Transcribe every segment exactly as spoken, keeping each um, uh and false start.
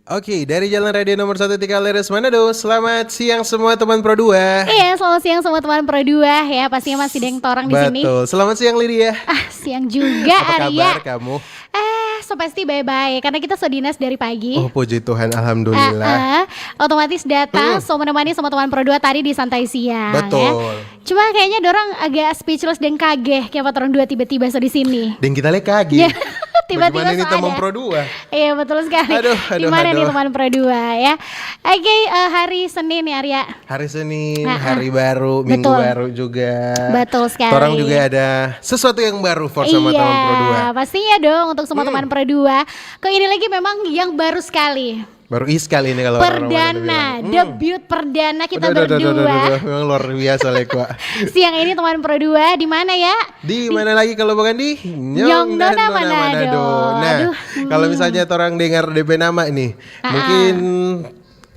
Oke, dari Jalan Radio nomor satu tiga Leres Manado. Selamat siang semua teman Pro dua. Iya, selamat siang semua teman Pro dua ya. Pastinya masih deng torang di sini. Betul. Selamat siang, Lydia. Ah, siang juga, Arya. Apa kabar kamu? Eh, so pasti bae-bae karena kita so dinas dari pagi. Oh, puji Tuhan, alhamdulillah. Ah, ah. Otomatis datang so menemani sama teman Pro dua tadi di santai siang, ya. Betul. Cuma kayaknya dorang agak speechless deng kage, kiapa torang dua tiba-tiba so di sini. Deng kita lei kage. Ya, tiba-tiba so ada. Bagaimana ini teman Pro dua? Iya, betul sekali. Aduh, aduh, aduh. Di mana nih teman Pro dua, ya? Oke, eh, hari Senin nih, Arya. Hari Senin, hari baru, minggu baru juga. Betul sekali. Torang juga ada sesuatu yang baru for sama teman Pro dua. Iya, pastinya dong untuk semua teman Pro dua. Kok ini lagi memang yang baru sekali. Baru sekali ini kalau orang-orang bilang. Perdana, debut perdana kita berdua. Aduh, aduh, aduh, aduh, aduh. Memang luar biasa, Lekwa. Siang ini teman Pro dua, di mana ya? Di mana lagi kalau bukan di Nyong Nona Manado. Nah, kalau misalnya torang dengar D P nama ini, mungkin,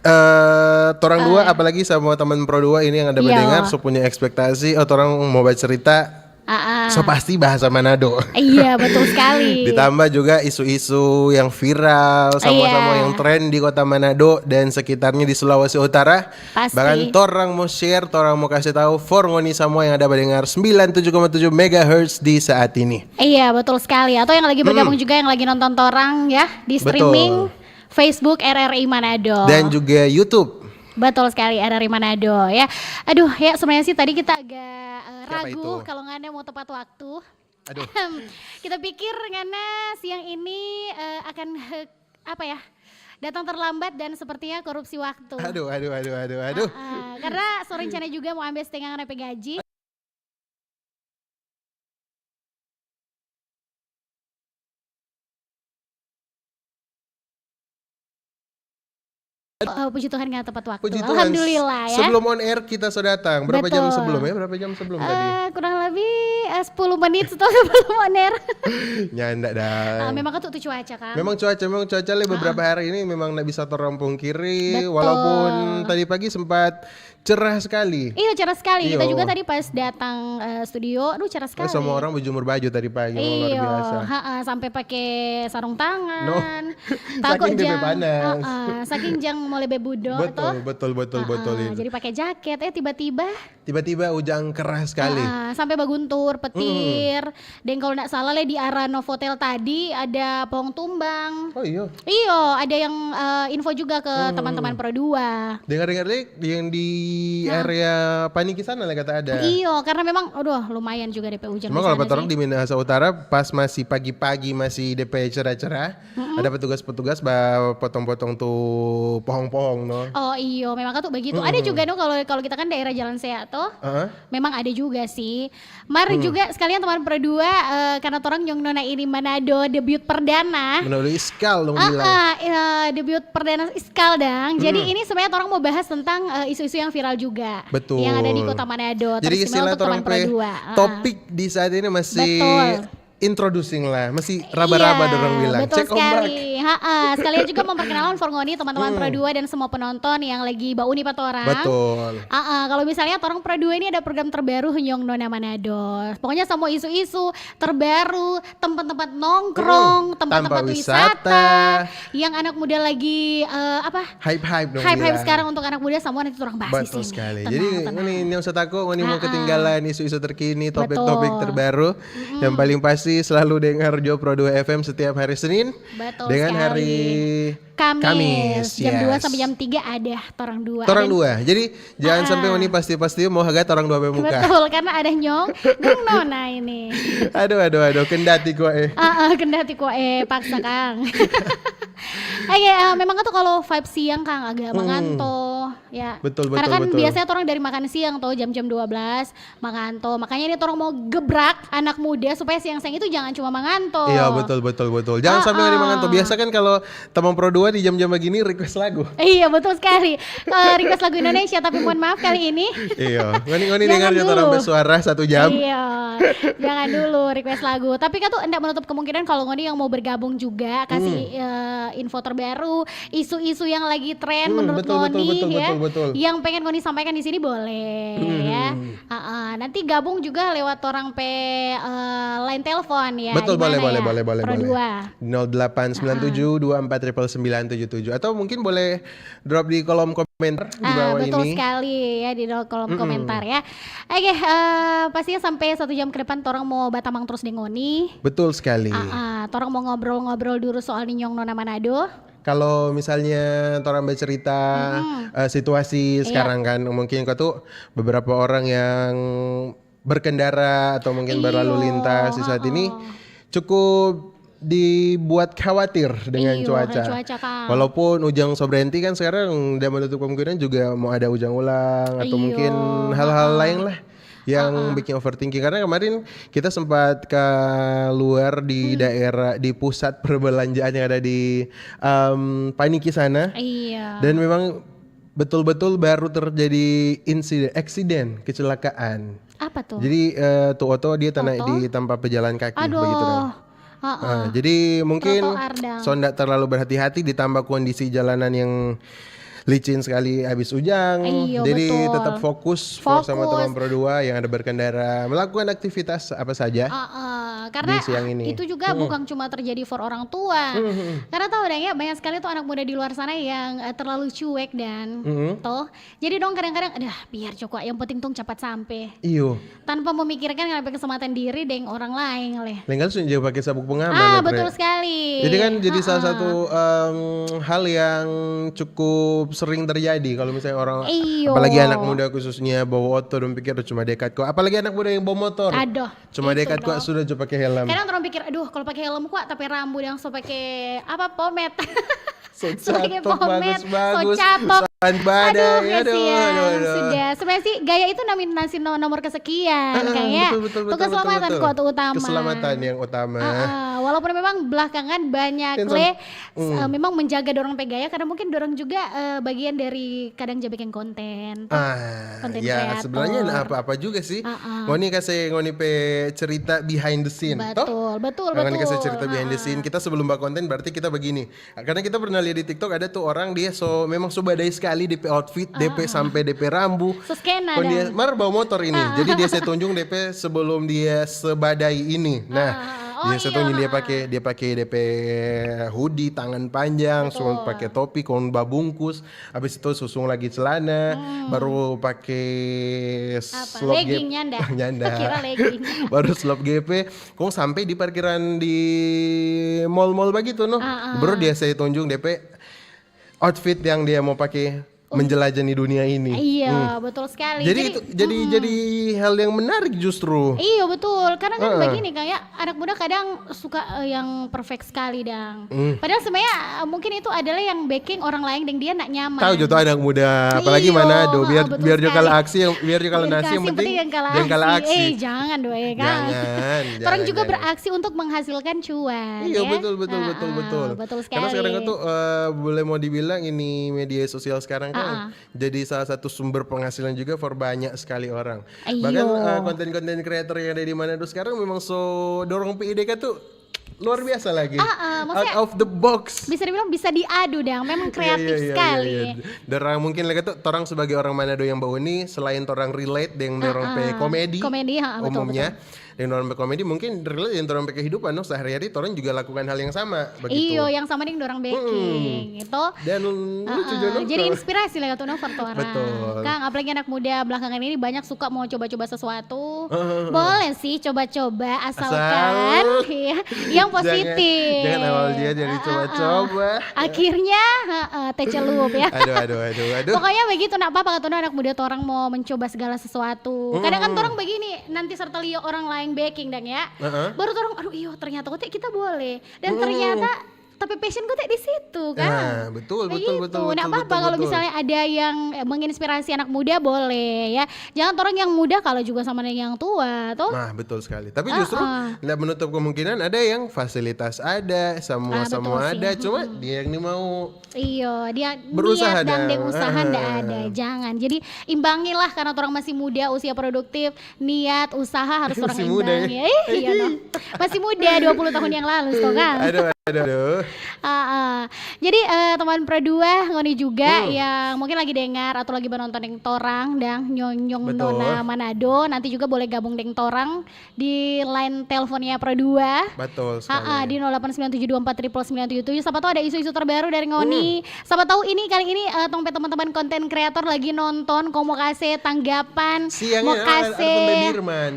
eh, torang dua, apalagi sama teman Pro dua ini yang ada mendengar, so punya ekspektasi, oh, torang mau bacerita, so pasti bahasa Manado. Iya, betul sekali. Ditambah juga isu-isu yang viral, sama-sama yang tren di kota Manado dan sekitarnya di Sulawesi Utara. Pasti. Bahkan torang mau share, torang mau kasih tahu for ngoni semua yang ada mendengar sembilan tujuh koma tujuh megahertz di saat ini. Iya, betul sekali. Atau yang lagi bergabung juga, yang lagi nonton torang ya di streaming Facebook R R I Manado. Dan juga YouTube. Betul sekali, R R I Manado ya. Aduh, ya sebenarnya sih tadi kita agak, eh, ragu kalau ngana mau tepat waktu. Aduh. Kita pikir ngana siang ini, eh, akan he-, apa ya, datang terlambat dan sepertinya korupsi waktu. Aduh, aduh, aduh, aduh, aduh. Ah, ah. Karena so rencana juga mau ambil setengah ngana pe gaji. Eh, puji Tuhan, nggak tepat waktu. Puji Tuhan, alhamdulillah ya. Sebelum on air kita so datang. Berapa jam sebelum ya? Berapa jam sebelum tadi? Eh, kurang lebih, eh, sepuluh menit setelah sebelum on air. Nyanda dah. Ah, memang kan tuh, tuh cuaca kan. Memang cuaca, memang cuaca le beberapa hari ini memang nggak bisa torang pungkiri. Betul. Walaupun tadi pagi sempat cerah sekali. Iya, cerah sekali. Kita juga tadi pas datang, eh, studio, aduh, cerah sekali. Semua orang berjemur baju tadi pagi, memang luar biasa. Iya, ha-ha, sampai pakai sarung tangan. No. Takut saking jang, panas. Ha-ha, saking jang mau lebe budo, betul, betul, betul, ha-ha, betul itu. Jadi pakai jaket, eh, tiba-tiba. Tiba-tiba ujang keras sekali. Ha-ha, sampai baguntur, petir. Deng, kalau ndak salah le, di arah Novotel tadi ada pohong tumbang. Oh, iyo. Iyo, ada yang, eh, info juga ke teman-teman Pro dua. Dengar-dengar le, yang di area Paniki sana le kata ada. Iyo, karena memang, aduh, lumayan juga depe ujan di sana sih. Cuma kalau torang di Minahasa Utara, pas masih pagi-pagi, masih depe cerah-cerah, ada petugas-petugas ba potong-potong tu pohong-pohong, no. Oh, iyo, memang kan tuh begitu. Ada juga, no, kalau, kalau kita kan daerah Jalan Sea, toh. Heeh. Memang ada juga sih. Mar juga sekalian teman Pro dua, eh, karena torang Nyong Nona ini Manado debut perdana. Manado iskal dong bilang. Ah, ah, eh, debut perdana iskal dang. Jadi ini sebenarnya torang mau bahas tentang, eh, isu-isu yang viral juga. Betul. Yang ada di kota Manado, teristimewa untuk teman Pro dua. Jadi istilah torang pe topik di saat ini masih introducing lah, masih raba-raba dorang bilang. Iya, betul sekali. Cek ombak. Ha-ha. Sekalian juga memperkenalkan for ngoni teman-teman Pro dua dan semua penonton yang lagi bauni pa torang. Betul. Ha-ha. Kalau misalnya torang Pro dua ini ada program terbaru Nyong Nona Manado. Pokoknya semua isu-isu terbaru, tempat-tempat nongkrong, tempat-tempat wisata, yang anak muda lagi, eh, apa? Hype-hype dong. Hype-hype sekarang untuk anak muda, semua nanti torang bahas di sini. Betul sekali. Jadi, ngoni nyanda usah tako, ngoni mau ketinggalan isu-isu terkini, topik-topik terbaru. Yang paling pasti selalu dengar jo Pro dua F M setiap hari Senin. Betul sekali. Dengan hari Kamis, jam dua sampai jam tiga ada torang dua. Torang dua. Jadi, jangan sampai ngoni pasti-pasti mau haga torang dua pe muka. Betul, karena ada Nyong deng Nona ini. Aduh, aduh, aduh, kendati kwa, eh. Ah, ah, kendati kwa, eh, paksa, kang. Oke, eh, memang tuh kalau vibe siang, kang, agak manganto, ya. Betul, betul, betul. Karena kan biasanya torang dari makan siang tuh, jam-jam dua belas, manganto. Makanya ini torang mau gebrak anak muda supaya siang-siang itu jangan cuma manganto. Iya, betul, betul, betul. Jangan sampai ngoni manganto. Biasa kan kalau teman Pro dua di jam-jam begini request lagu. Iya, betul sekali. Eh, request lagu Indonesia, tapi mohon maaf kali ini. Iya, ngoni, ngoni dengar jo torang pe suara satu jam. Iya, jangan dulu request lagu. Tapi kan tuh ndak menutup kemungkinan kalau ngoni yang mau bergabung juga, kasih, eh, info terbaru, isu-isu yang lagi tren menurut ngoni, betul, betul, ya, betul, betul, yang pengen ngoni sampaikan di sini boleh, ya. Heeh, nanti gabung juga lewat torang pe, eh, line telepon, ya. Betul, boleh, boleh, boleh, boleh. Pro dua. Nol delapan sembilan tujuh dua empat triple sembilan tujuh tujuh. Atau mungkin boleh drop di kolom komentar di bawah ini. Ah, betul sekali, ya, di kolom komentar, ya. Oke, eh, pastinya sampai satu jam ke depan torang mo batamang terus deng ngoni. Betul sekali. Ah, ah, torang mo ngobrol-ngobrol duru soal ninyong nona Manado. Kalau misalnya torang bercerita, eh, situasi sekarang kan, mungkin kau tuh beberapa orang yang berkendara atau mungkin berlalu lintas di saat ini cukup dibuat khawatir dengan cuaca. Walaupun ujang so berhenti kan sekarang, dia menutup kemungkinan juga mau ada ujang ulang atau mungkin hal-hal lain lah yang bikin overthinking. Karena kemarin kita sempat keluar di daerah, di pusat perbelanjaan yang ada di, em, Paniki sana. Iya. Dan memang betul-betul baru terjadi insiden, eksiden, kecelakaan. Apa tuh? Jadi, eh, tu oto dia tana di tampa pejalan kaki begitu kan. Heeh. Ah, jadi mungkin so nda terlalu berhati-hati, ditambah kondisi jalanan yang licin sekali habis ujang. Iyo, jadi betul. Tetap fokus, fokus sama teman pro dua yang ada berkendara, melakukan aktivitas apa saja di siang ini. Karena itu juga bukan cuma terjadi for orang tua. Karena tahu dang ya, banyak sekali tuh anak muda di luar sana yang, eh, terlalu cuek dan toh. Jadi dong kadang-kadang, "Aduh, biar jo kwa, yang penting tong capat sampe." Iyo. Tanpa memikirkan ngana pe keselamatan diri deng orang laeng leh. Lengkali sudah jadi pakai sabuk pengaman. Ah, betul sekali. Jadi kan jadi salah satu, em, hal yang cukup sering terjadi kalau misalnya orang, apalagi anak muda khususnya bawa oto, dong pikir, "Aduh, cuma dekat kok." Apalagi anak muda yang bawa motor. Aduh, cuma dekat kok, sudah jo pakai helm. Kadang orang pikir, "Aduh, kalau pakai helm kok, tapi rambu yang so pakai apa, pomade." So catok, bagus-bagus. So catok. Aduh, kasihan. Sudah. Sebenarnya sih gaya itu nasi no-, nomor kesekian, kayak. Betul, betul, betul, betul, keselamatan kok utama. Keselamatan yang utama. Heeh, walaupun memang belakangan banyak le, eh, memang menjaga dorang pe gaya, karena mungkin dorang juga, eh, bagian dari kadang ja bikin konten, toh. Ah, konten ya, kreator. Sebenarnya nda apa-apa juga sih. Ngoni kasih ngoni pe cerita behind the scene, toh? Betul, betul, betul. Ngoni kasih cerita behind the scene. Kita sebelum bakonten berarti kita begini. Karena kita pernah lihat di TikTok ada tuh orang dia so, memang so badai sekali depe outfit, depe sampe depe rambu. So skena dang. Mar bawa motor ini. Jadi dia se tunjung depe sebelum dia sebadai ini. Nah, dia se tunjung dia pake, dia pake depe hoodie tangan panjang, so pake topi, kong babungkus. Abis itu susung lagi celana, baru pake slop G P. Legging, nyanda. Nyanda. Kira legging. Baru slop G P. Kong sampe di parkiran di mall-mall bagitu, no. Baru dia se tunjung depe outfit yang dia mau pake menjelajahi dunia ini. Iya, betul sekali. Jadi, jadi itu, jadi, jadi hal yang menarik justru. Iya, betul. Karena kan begini, kayak anak muda kadang suka, eh, yang perfect sekali dang. Padahal sebenarnya, eh, mungkin itu adalah yang bikin orang lain deng dia nda nyaman. Tahu jo anak muda, apalagi Manado, biar, biar jo kalah aksi, yang, biar jo kalah nasi, yang penting jangan kalah aksi. Eh, jangan dong, ya kan? Jangan, jangan. Orang juga beraksi untuk menghasilkan cuan, ya? Iya, betul, betul, betul, betul. Betul sekali. Karena sekarang itu, eh, boleh mau dibilang ini media sosial sekarang kan jadi salah satu sumber penghasilan juga for banyak sekali orang. Bahkan, eh, konten-konten creator yang ada di Manado sekarang memang so dorang pe ide kan tuh luar biasa lagi. Ah, ah, maksudnya out of the box. Bisa dibilang bisa diadu dang, memang kreatif sekali. Iya, iya, iya, iya. Dorang mungkin lagi tuh, torang sebagai orang Manado yang bauni, selain torang relate deng dorang pe komedi, komedi, ha, betul, umumnya, betul. Deng dorang pe komedi, mungkin relate deng dorang pe kehidupan, no, sehari-hari torang juga lakukan hal yang sama, begitu. Iyo, yang sama deng dorang beking, gitu. Dan lucu juga, no, jadi inspirasi lah, no, for torang. Betul. Kang, apalagi anak muda belakangan ini banyak suka mau coba-coba sesuatu. Boleh sih coba-coba, asalkan, iya, yang positif. Jangan, jangan awal dia jadi coba-coba. Akhirnya, heeh, teh celup ya. Aduh, aduh, aduh, aduh. Pokoknya begitu, nda apa-apa, kata anak muda, torang mau mencoba segala sesuatu. Kadang kan torang begini, nanti serta lia orang lain beking dang ya. Baru torang, "Aduh, iyo, ternyata kote kita boleh." Dan ternyata tapi passion kote di situ, kan? Nah, betul, betul, betul, betul. Nda apa-apa kalau misalnya ada yang, eh, menginspirasi anak muda, boleh, ya. Jangan torang yang muda kalau juga sama dengan yang tua, toh. Nah, betul sekali. Tapi justru nda menutup kemungkinan ada yang fasilitas ada, semua, semua ada, cuma dia yang ni mau berusaha dang, deng usaha nda ada. Jangan. Jadi, imbangilah karena torang masih muda, usia produktif, niat, usaha harus torang imbangi. Masih muda, ya? Eh, iya, no. Masih muda, dua puluh tahun yang lalu, toh, kan? Aduh, Aduh. Ah, ah. Jadi, eh, teman Pro dua, ngoni juga yang mungkin lagi dengar atau lagi menonton deng torang dang, Nyong Nyong Nona Manado, nanti juga boleh gabung deng torang di line teleponnya Pro dua. Betul sekali. Ah, ah, di nol delapan sembilan tujuh dua empat triple sembilan tujuh tujuh. Siapa tahu ada isu-isu terbaru dari ngoni. Siapa tahu ini kali ini, eh, tong pe teman-teman konten kreator lagi nonton, kong mo kase tanggapan, mo kase.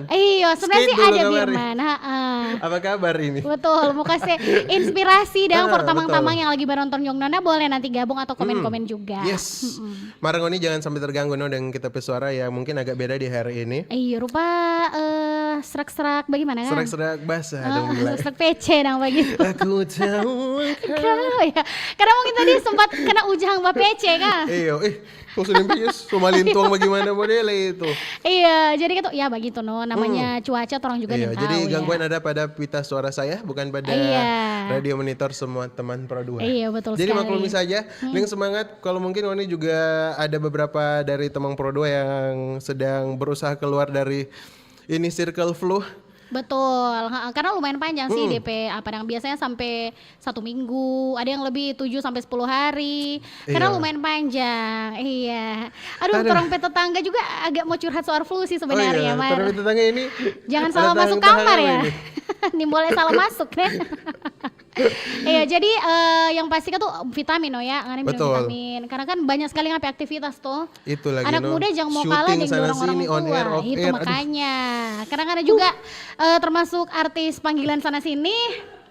Iya, sebenarnya sih ada Birman. Ha, ha. Apa kabar ini? Betul, mo kase inspirasi dang for tamang-tamang yang lagi menonton Nyong Nona, boleh nanti gabung atau komen-komen juga. Yes. Mar ngoni jangan sampai terganggu no deng kita pe suara yang mungkin agak beda di hari ini. Iya, rupa, eh, serak-serak bagaimana kan? Serak-serak basah dong, gila. Serak-serak pece dang begitu. Aku tahu kau ya. Karena mungkin tadi sempat kena ujang ba pece kan? Iyo, ih, kau sudah pece, so malintuang bagaimana model itu? Iya, jadi gitu, ya begitu no, namanya cuaca, torang juga nintau. Iya, jadi gangguan ada pada pita suara saya, bukan pada radio monitor semua teman Pro dua. Iya, betul sekali. Jadi maklumi saja, deng semangat. Kalau mungkin ngoni juga ada beberapa dari teman Pro dua yang sedang berusaha keluar dari ini circle flu. Betul, ha, karena lumayan panjang sih D P apa dang, biasanya sampai satu minggu, ada yang lebih tujuh sampai sepuluh hari. Karena lumayan panjang. Iya. Aduh, torang pe tetangga juga agak mau curhat soal flu sih sebenarnya, Mar. Torang pe tetangga ini jangan salah masuk kamar ya. Nih boleh salah masuk deh. Iya, jadi, eh, yang pasti kan tuh vitamin, no ya, ngana minum vitamin. Karena kan banyak sekali ngape aktivitas tuh. Itu lagi, anak muda jang mau kalah deng dorang orang tua. Itu makanya. Karena ngana juga, eh, termasuk artis panggilan sana sini.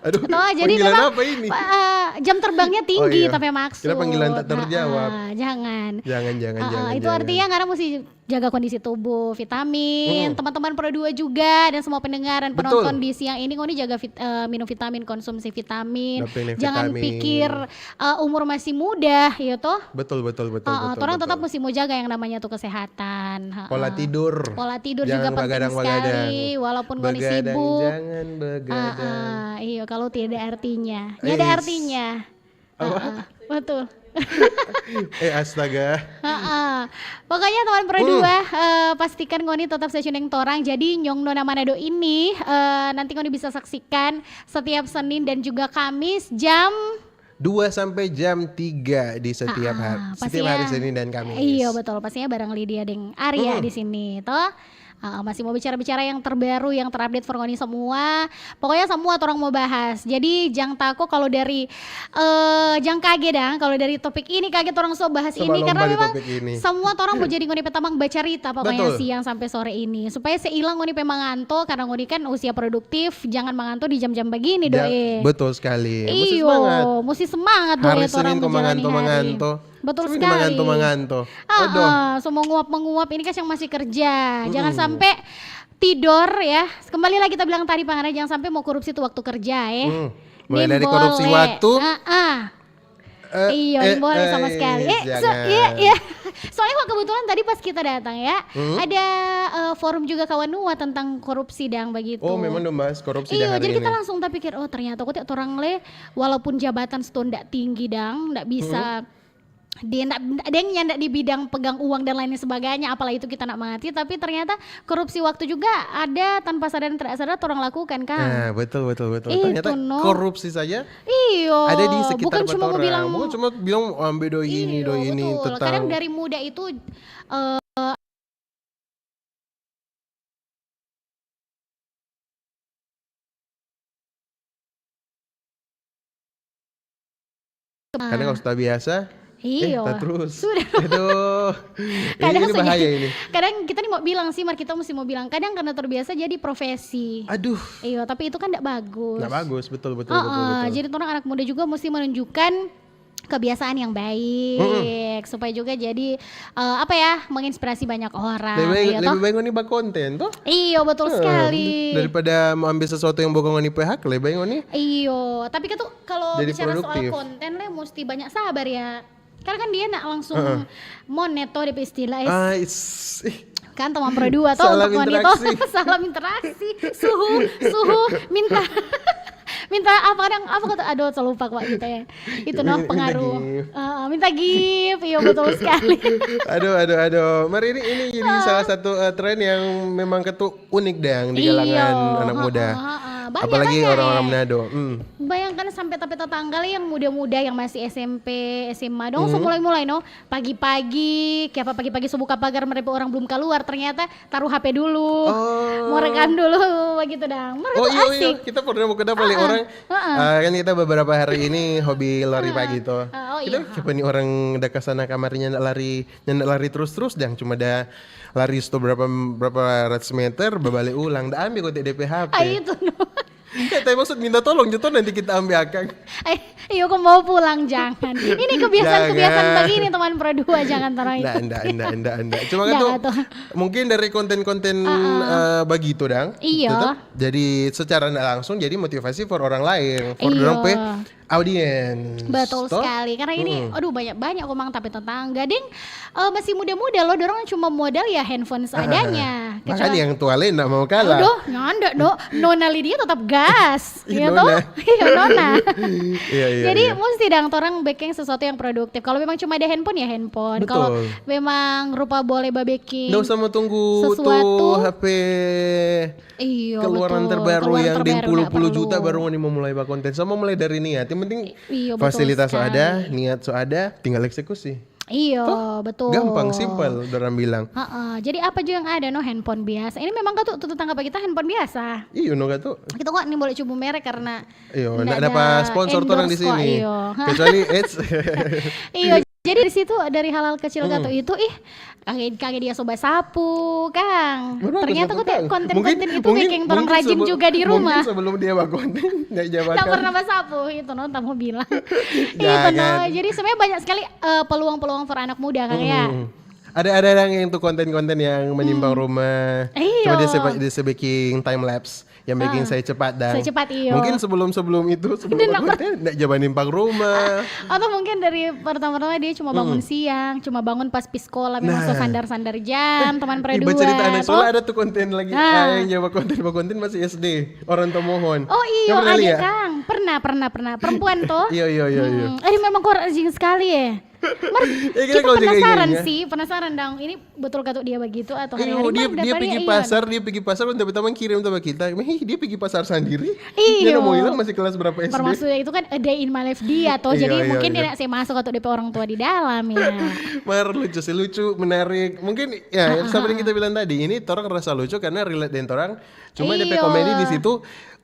Aduh, jadi panggilan apa ini? Eh, jam terbangnya tinggi, tapi maksud. Kira panggilan tak terjawab. Jangan. Jangan, jangan, jangan. Itu artinya ngana mesti jaga kondisi tubuh, vitamin, teman-teman Pro dua juga, dan semua pendengar dan penonton di siang ini, ngoni jaga vit-, eh, minum vitamin, konsumsi vitamin. Jangan pikir, eh, umur masih muda, ya toh? Betul, betul, betul. Torang tetap mesti mau jaga yang namanya tuh kesehatan. Pola tidur. Pola tidur juga penting sekali, walaupun ngoni sibuk. Jangan begadang. Iya, kalau tidak artinya. Ada artinya. Apa? Betul. Eh, astaga. Pokoknya teman Pro dua, eh, pastikan ngoni tetap stay tune deng torang. Jadi Nyong Nona Manado ini, eh, nanti ngoni bisa saksikan setiap Senin dan juga Kamis jam dua sampai jam tiga di setiap hari, setiap hari Senin dan Kamis. Iya, betul, pastinya bareng Lydia deng Arya di sini, toh. Ah, masih mau bicara-bicara yang terbaru, yang terupdate for ngoni semua. Pokoknya semua torang mau bahas. Jadi jang tako kalau dari, eh, jang kage dang, kalau dari topik ini kage torang so bahas ini karena memang semua torang mau jadi ngoni pe tamang bacarita pokoknya siang sampai sore ini. Supaya seilang ngoni pe manganto karena ngoni kan usia produktif, jangan manganto di jam-jam begini, Doe. Betul sekali. Musti semangat. Musti semangat, Doe, hari Senin ko manganto-manganto. Betul sekali. Manganto-manganto. Ah, so menguap-menguap ini kan yang masih kerja. Jangan sampai tidor ya. Kembali lagi kita bilang tadi, Pangana, jangan sampai mau korupsi tuh waktu kerja, eh. Mulai dari korupsi waktu. Iyo, boleh sama sekali. Eh, so, iya, iya. Soalnya kok kebetulan tadi pas kita datang ya, ada, eh, forum juga kawan Nua tentang korupsi dang begitu. Oh, memang dong bahas korupsi. Iyo, jadi kita langsung terpikir, oh ternyata kok tiap orang le, walaupun jabatan sto ndak tinggi dang, ndak bisa di ndak, deng yang ndak di bidang pegang uang dan lain sebagainya, apalah itu kita ndak mengerti, tapi ternyata korupsi waktu juga ada tanpa sadar dan tidak sadar orang lakukan kan. Nah, betul, betul, betul. Ternyata korupsi saja ada di sekitar bukan cuma orang. Bukan cuma bilang ambe doi ini, doi ini, betul. Kadang dari muda itu, eh, Karena kalau sudah biasa, iyo, terus. Sudah. Aduh. Kadang ini bahaya ini. Kadang kita nih mau bilang sih, mar kita mesti mau bilang. Kadang karena terbiasa jadi profesi. Aduh. Iyo, tapi itu kan ndak bagus. Ndak bagus, betul, betul, betul, betul. Jadi orang anak muda juga mesti menunjukkan kebiasaan yang baik supaya juga jadi, eh, apa ya, menginspirasi banyak orang. Lebih baik, lebih baik ngoni bakonten toh. Iyo, betul sekali. Daripada mau ambil sesuatu yang bukan ngoni pihak, lebih baik ngoni. Iyo, tapi kan tuh kalau bicara soal konten le mesti banyak sabar ya. Karena kan dia nak langsung monet toh, dia istilah. Kan teman berdua toh untuk wanita. Salam interaksi. Suhu, suhu, minta, minta apa kadang, apa kata, aduh, saya lupa kok gitu ya. Itu noh pengaruh. Minta gift. Iyo, betul sekali. Aduh, aduh, aduh. Mar ini, ini jadi salah satu, eh, tren yang memang ketu unik dang di kalangan anak muda. Apalagi orang-orang Manado. Hmm. Bayangkan sampe tapi tetangga le yang muda-muda yang masih S M P, S M A dong so mulai-mulai no. Pagi-pagi, kiapa pagi-pagi so buka pagar mereka orang belum keluar, ternyata taruh H P dulu. Mau rekam dulu begitu dong. Mereka Oh tuh iya, iya, asik. Kita pernah mau kenapa lihat orang. Ah, kan kita beberapa hari ini hobi lari pagi tuh. Ah, oh Kita iya. Siapa nih orang da kasana kamarnya ndak lari, ndak lari terus-terus dang, cuma da lari sto berapa berapa ratus meter, babale ulang, da ambil kote D P H P. Ah, itu no. Ya, tapi maksud minta tolong, contoh nanti kita ambil akang. Eh, iyo, kok mau pulang, jangan. Ini kebiasaan-kebiasaan Jangan. Begini, teman Pro Dua, jangan taruh itu. Ndak, ndak, ndak, ndak, ndak. Cuma Ndak, kan tuh, ndak tuh. Mungkin dari konten-konten eh, begitu dang. Iya. Tetap jadi secara ndak langsung jadi motivasi for orang lain, for Iya. dorang pe audience. Betul Toh? Sekali. Karena ini, aduh, banyak-banyak komang tapi tetangga, deng, eh, masih muda-muda loh, dorang cuma modal ya handphone seadanya. Bahkan yang tua le ndak mau kalah. Aduh, nyanda do. Nona Lydia tetap gas, Iya, ya toh? Nona. Iya, Nona. Iya, iya, Jadi iya. Mesti dang torang bekeng sesuatu yang produktif. Kalau memang cuma ada handphone ya handphone. Kalau Betul. Memang rupa boleh babeking Ndak usah mau tunggu sesuatu. Tuh H P Iyo, keluaran betul. Terbaru Keluaran yang deng terbaru, puluh ndak puluh perlu. Juta baru ngoni mau mulai bakonten. Sama mulai dari niat. Yang penting Iyo, betul fasilitas sekali. Ada, niat so ada, tinggal eksekusi. Iyo, betul. Gampang, simple, dorang bilang. Heeh. Jadi apa juga yang ada no handphone biasa. Ini memang katu tuh tetangga kita handphone biasa. Iyo, no katu. Kita kok nih boleh cubu merek karena Iyo, ndak ndak ada sponsor torang di endorse kok, sini. Iyo. Kecuali it's Iyo, jadi di situ dari hal-hal kecil katu itu, ih, kage kage dia so basapu, Kang. Baru aku Ternyata sapu, kok Kang. Konten-konten itu Mungkin- bikin orang mungkin rajin sebelum- juga di rumah. Mungkin sebelum dia bakonten, ndak jawab Nggak kan. Pernah basapu itu no, tamu bilang. Jangan. Itu no. Jadi sebenarnya banyak sekali eh, peluang-peluang for anak muda, Kang, ya. Hmm. Ada ada yang itu konten-konten yang menimbang rumah. Iyo. Cuma dia sebe- dia sebeking time lapse yang bikin saya cepat dan Saya cepat, iyo. Mungkin sebelum-sebelum itu sebelum Dia nggak konten nggak coba nimbang rumah. Atau mungkin dari pertama-tama dia cuma bangun siang, cuma bangun pas pi sekolah, memang so Nah. sandar-sandar jam, teman Ih, Pro Dua. Baca cerita anak Toh? Sekolah ada tuh konten lagi. Nah. Ah, yang jawab konten konten masih S D. Orang Tomohon. Oh iyo, Nggak pernah ada lihat? Kang. Pernah, pernah, pernah. Perempuan toh. Iya iya iya iya. Hmm. Eh, memang kok rajin sekali ya. Mar, Ya, kita kita kalau jaga penasaran ininya. Sih, penasaran dong. Ini betul kata dia begitu atau Eh, hari-hari dia, mar dia dapatnya pergi iya. Pasar, dia pergi pasar, tapi teman kirim sama kita. Ih, dia pergi pasar sendiri. Iya. Dia mau hilang masih kelas berapa S D? Maksudnya itu kan a day in my life dia toh. Iya, Jadi iya, mungkin iya. Dia saya masuk atau D P orang tua di dalam ya. Mar lucu sih, lucu, menarik. Mungkin ya, seperti kita bilang tadi, ini torang rasa lucu karena relate dengan torang. Cuma D P Iya. Komedi di situ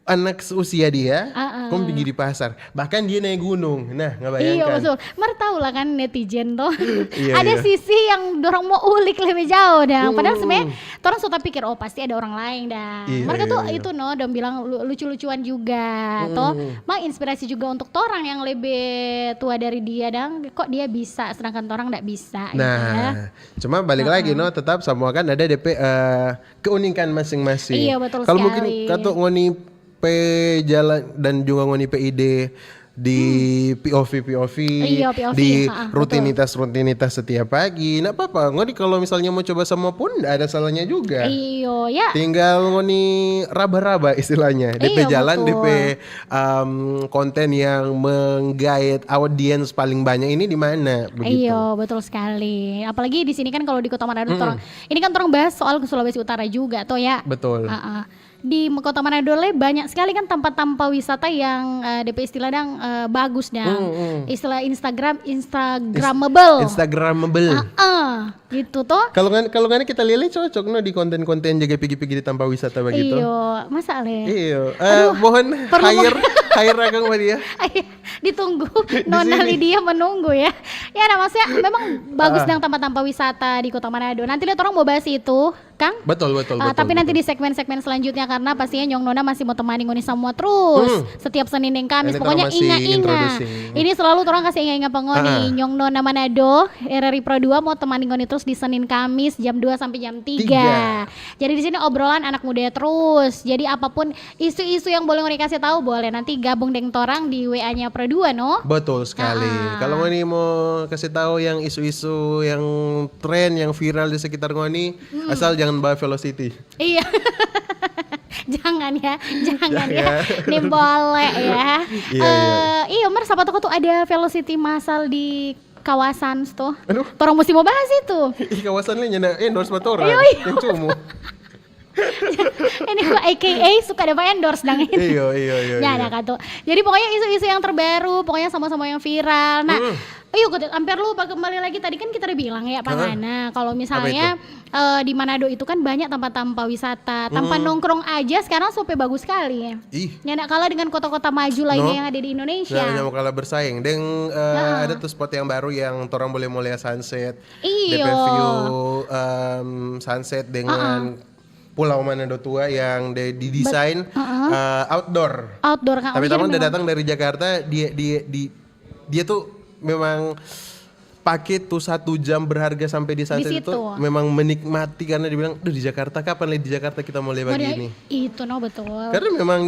anak seusia dia, Ah, ah. kong pergi di pasar. Bahkan dia naik gunung. Nah, nggak Iya bayangkan. Betul. Mar tahu lah kan netizen tuh. Iya, Ada iya. Sisi yang dorang mau ulik lebih jauh dah. Padahal sebenarnya orang suka pikir oh pasti ada orang lain dah. Iya, Mereka iya, tuh iya. Itu no, dong bilang lu- lucu-lucuan juga, toh. Mang inspirasi juga untuk orang yang lebih tua dari dia dong. Kok dia bisa, sedangkan orang nggak bisa. Gitu ya. Nah, cuma balik lagi no, tetap semua kan ada D P eh, keunikan masing-masing. Iya, betul Kalau mungkin sekali. Katu ngoni pe jalan dan juga ngoni pe ide di P O V P O V Iya, P O V, di ha, betul. Rutinitas-rutinitas setiap pagi. Nggak apa-apa, ngoni kalau misalnya mau coba sama pun nggak ada salahnya juga. Iyo ya. Tinggal ngoni raba-raba istilahnya. D P Iya, jalan, betul. D P um, konten yang menggait audiens paling banyak ini di mana begitu. Iyo, betul sekali. Apalagi di sini kan kalau di Kota Manado, orang ini kan orang bahas soal ke Sulawesi Utara juga, toh ya. Betul. Ah, ah. Di Kota Manado le banyak sekali kan tampa-tampa wisata yang eh, D P istilah dang eh, bagus dang. Istilah Instagram, Instagramable. Instagramable. Ah, gitu toh. Kalau ngan kalau ngana kita lele cocok no di konten-konten jaga pigi-pigi di tampa wisata begitu. Iyo, masa le? Iyo. Eh, mohon perlu hire hire akang sama dia. Ayo, ditunggu. Nona Lydia menunggu ya. Ya, nah, maksudnya memang bagus dang tampa-tampa wisata di Kota Manado. Nanti lihat orang mau bahas itu, Kang. Betul betul Ah, betul. Tapi nanti Betul. Di segmen-segmen selanjutnya karena pastinya Nyong Nona masih mau temani ngoni semua terus setiap Senin deng Kamis. Ini Pokoknya orang masih inga-inga. introducing. Ini selalu orang kasih inga-inga pa ngoni. Ah. Nyong Nona Manado, R R I Pro dua mau temani ngoni terus di Senin Kamis jam dua sampai jam tiga. Tiga. Jadi di sini obrolan anak muda terus. Jadi apapun isu-isu yang boleh ngoni kasih tahu boleh nanti gabung deng torang di W A-nya Pro dua no. Betul sekali. Ah. Kalau ngoni mau kasih tahu yang isu-isu yang tren yang viral di sekitar ngoni, asal jangan bawa velocity. Iya. Jangan ya, jangan ya. Ya. Ini boleh ya. Iya, iya. Eh, iyo, Mer, siapa tahu tuh ada velocity masal di kawasan tuh. Aduh. Torang mesti mau bahas itu. Ih, kawasannya nyanda endorse sama torang. Iya, iya. Yang cuma. Ini kok A K A suka dapat endorse dang ini. Iyo, iyo, iyo. Ya, Iyo. Nah, katu. Jadi pokoknya isu-isu yang terbaru, pokoknya sama-sama yang viral. Nah, Hmm. ayo, aku hampir lupa kembali lagi. Tadi kan kita udah bilang ya, Pak Hah? Ngana, kalau Apa misalnya itu? eh, di Manado itu kan banyak tempat-tempat wisata, tempat Hmm. nongkrong aja sekarang sampai bagus sekali. Ih. Ya, nggak kalah dengan kota-kota maju lainnya No. yang ada di Indonesia. Nah, yang mau kalah bersaing. Deng, eh, Heeh. ada tuh spot yang baru yang torang boleh melihat sunset. Iyo. D P view, em, sunset dengan Pulau Manado Tua yang de- didesain Heeh. eh, outdoor. Outdoor, Kak. Tapi Jadi tamang memang datang dari Jakarta, dia dia di dia tuh memang pakai tuh satu jam berharga sampai di sunset itu situ. Memang menikmati karena dibilang, "Duh, di Jakarta kapan lagi di Jakarta kita mau lihat Mau dia- begini?" Itu no, betul. Karena memang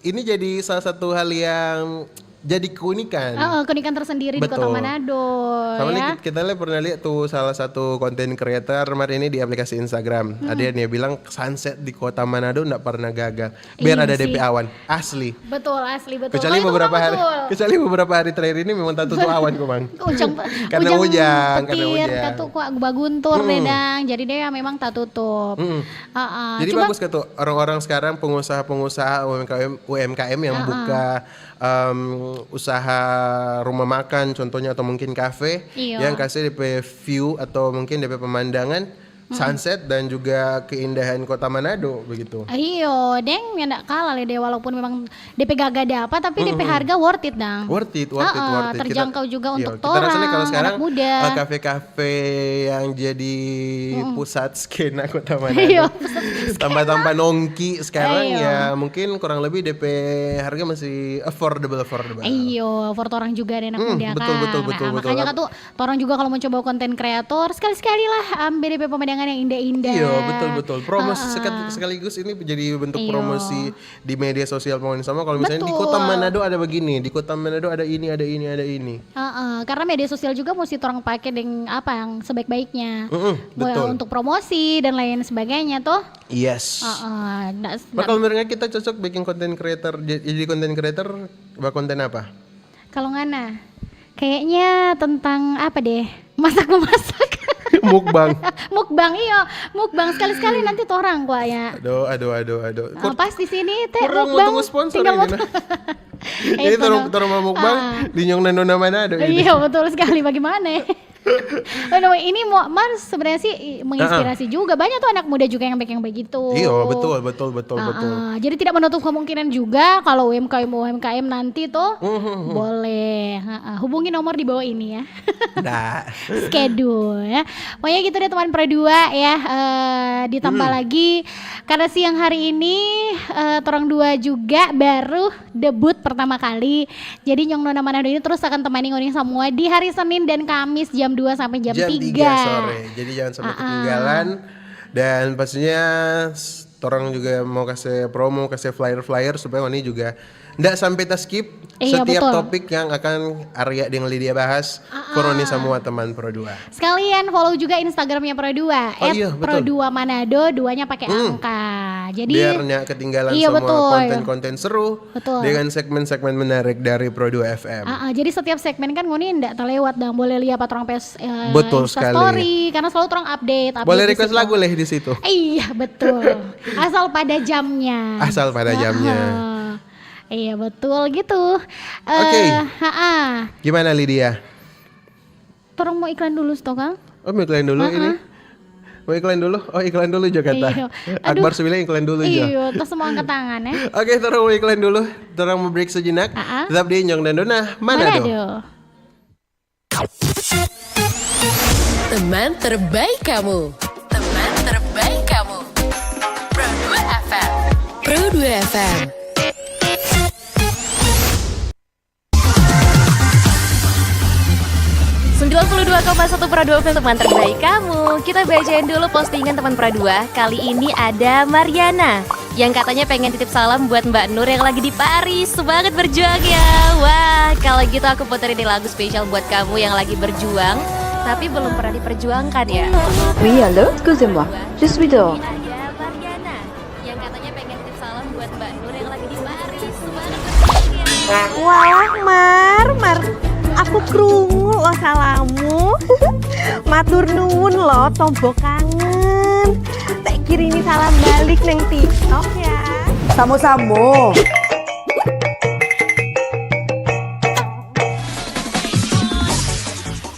ini jadi salah satu hal yang jadi keunikan. Ah, keunikan tersendiri di kota Betul. Manado, Sama ya. Lagi kita lihat, pernah lihat tuh salah satu konten creator kemarin ini di aplikasi Instagram. Ada yang dia bilang sunset di kota Manado ndak pernah gagal. Biar Iya ada sih. D P awan. Asli. Betul, asli, betul. Kecuali Kalau itu beberapa memang hari, betul. Kecuali beberapa hari terakhir ini memang tatutu awan kok, Bang. Ujang, Karena ujang ujang, karena petir, ujang. Katu kua baguntur deh, dang. Jadi dia memang tatutup. Mm-mm. Heeh. Jadi Cuma bagus Katu, orang-orang sekarang pengusaha-pengusaha U M K M U M K M yang Heeh. buka em, usaha rumah makan contohnya atau mungkin kafe Iya. yang kasih D P view atau mungkin D P pemandangan sunset dan juga keindahan kota Manado begitu. Iyo, deng, ya ndak kalah le deh, walaupun memang D P gaga ada apa, tapi D P harga worth it, dang. Worth it, worth it, Heeh, worth it. terjangkau juga untuk Kita rasanya kalau torang, sekarang anak muda. eh, kafe-kafe yang jadi pusat skena kota Manado. Iya, pusat skena. Tambah-tambah nongki sekarang Iya. Ya mungkin kurang lebih D P harga masih affordable, affordable. Iyo, for torang juga ada anak Hmm, muda betul, kan. betul, betul, Nah, betul. Makanya Katu, torang juga kalau mencoba konten kreator, sekali-sekali lah ambil D P pemandangan yang indah-indah. Iya, betul, betul. Promosi Heeh. seka- sekaligus ini jadi bentuk Iya. promosi di media sosial pokoknya sama kalau misalnya di Betul. Kota Manado ada begini, di Kota Manado ada ini, ada ini, ada ini. Heeh, karena media sosial juga mesti torang pake deng apa yang sebaik-baiknya. Mm-mm, Mau betul. Untuk promosi dan lain sebagainya toh. Yes. Heeh, nggak- Nah, kalau menurut kita cocok bikin konten creator, j- jadi konten creator, buat konten apa? Kalau ngana, kayaknya tentang apa deh? Masak memasak. Mukbang. Mukbang, iyo, mukbang sekali-sekali nanti torang kwa ya. Aduh, aduh, aduh, aduh. Ah, pas di sini teh Kurang mau mukbang, tunggu sponsor tinggal ini, mau nah. Eh, Jadi torang, tolong. torang mau mukbang, Ah. di Nyong Nando Manado ini. Iya, betul sekali. Bagaimana? Anyway, ini mau Mars sebenarnya sih menginspirasi juga. Banyak tuh anak muda juga yang bikin begitu. Iya, betul, betul, betul, Ah, betul. ah. Jadi tidak menutup kemungkinan juga kalau U M K M U M K M nanti tuh Mhm. boleh. Ah, ah. Hubungi nomor di bawah ini ya. Nah, Schedule ya. Pokoknya gitu deh teman Pro dua ya. Eh, ditambah Hmm. lagi karena siang hari ini eh, torang dua juga baru debut pertama kali. Jadi Nyong Nona Manado ini terus akan temani ngoni semua di hari Senin dan Kamis jam dua sampai jam jam tiga. tiga sore. Jadi jangan sampai Ah, ah. ketinggalan. Dan pastinya s- torang juga mau kasih promo, kasih flyer-flyer supaya ngoni juga ndak sampai ta-skip Iya, setiap betul. topik yang akan Arya dengan Lydia bahas. Ah, Kuroni ah. Semua teman Pro dua. Sekalian follow juga Instagramnya Pro dua, Oh, iya, at Pro dua Manado, duanya pakai Hmm. angka. Jadi Biar nggak ketinggalan Iya, semua betul. konten-konten seru Betul. Dengan segmen-segmen menarik dari Pro dua F M. Ah, ah, jadi setiap segmen kan ngoni ndak terlewat dong, boleh lihat patrong pes eh, Betul Insta sekali. Story karena selalu torang update, update Boleh di request situ. Lagu leh di situ. Iya betul, asal pada jamnya. Asal pada jamnya. Heeh. Iya betul gitu. Eh, Oke. Ha-ah. Gimana Lydia? Torang mau iklan dulu, sto, Kang? Oh, mau iklan dulu Ha-ah. Ini? Mau iklan dulu? Oh, iklan dulu Jakarta. Iya. Aduh. Akbar su bilang iklan dulu Jo. Iya, tas semua angkat tangan ya. Oke, torang mau iklan dulu. Torang mau break sejenak. Ha-ah. Tetap di Nyong Nando Nona Manado. Manado. Teman terbaik kamu. Teman terbaik kamu. Pro dua F M. Pro dua F M. Sembilan puluh dua koma satu Pro dua F M, teman terbaik kamu. Kita bacain dulu postingan teman Pro dua. Kali ini ada Mariana yang katanya pengen titip salam buat Mbak Nur yang lagi di Paris. Semangat berjuang ya. Wah, kalau gitu aku puterin nih lagu spesial buat kamu yang lagi berjuang tapi belum pernah diperjuangkan ya. Oui, allô, excusez-moi, je suis dehors. Ini ada Mariana yang katanya pengen titip salam buat Mbak Nur yang lagi di Paris. Semangat berjuang ya. Wah, Mar, Mar, aku krungu lo salammu. Matur nuwun lo, tombo kangen. Thank Kirimi salam balik neng TikTok ya. Samo-samo.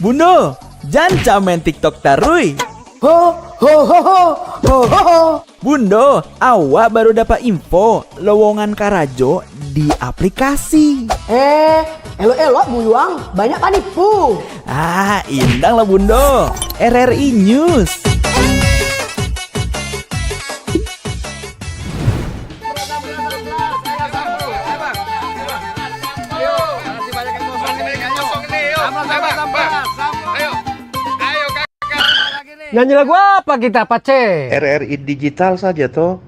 Bundo, janca main TikTok tarui. Ho, ho, ho, ho, ho, ho, ho. Bundo, awak baru dapa info lowongan karajo di aplikasi. Eh, elo-elo buyuang, banyak panipu. Ah, indang lah Bundo. R R I News. Nyanyi lagu apa kita, Pace? R R I Digital saja, to.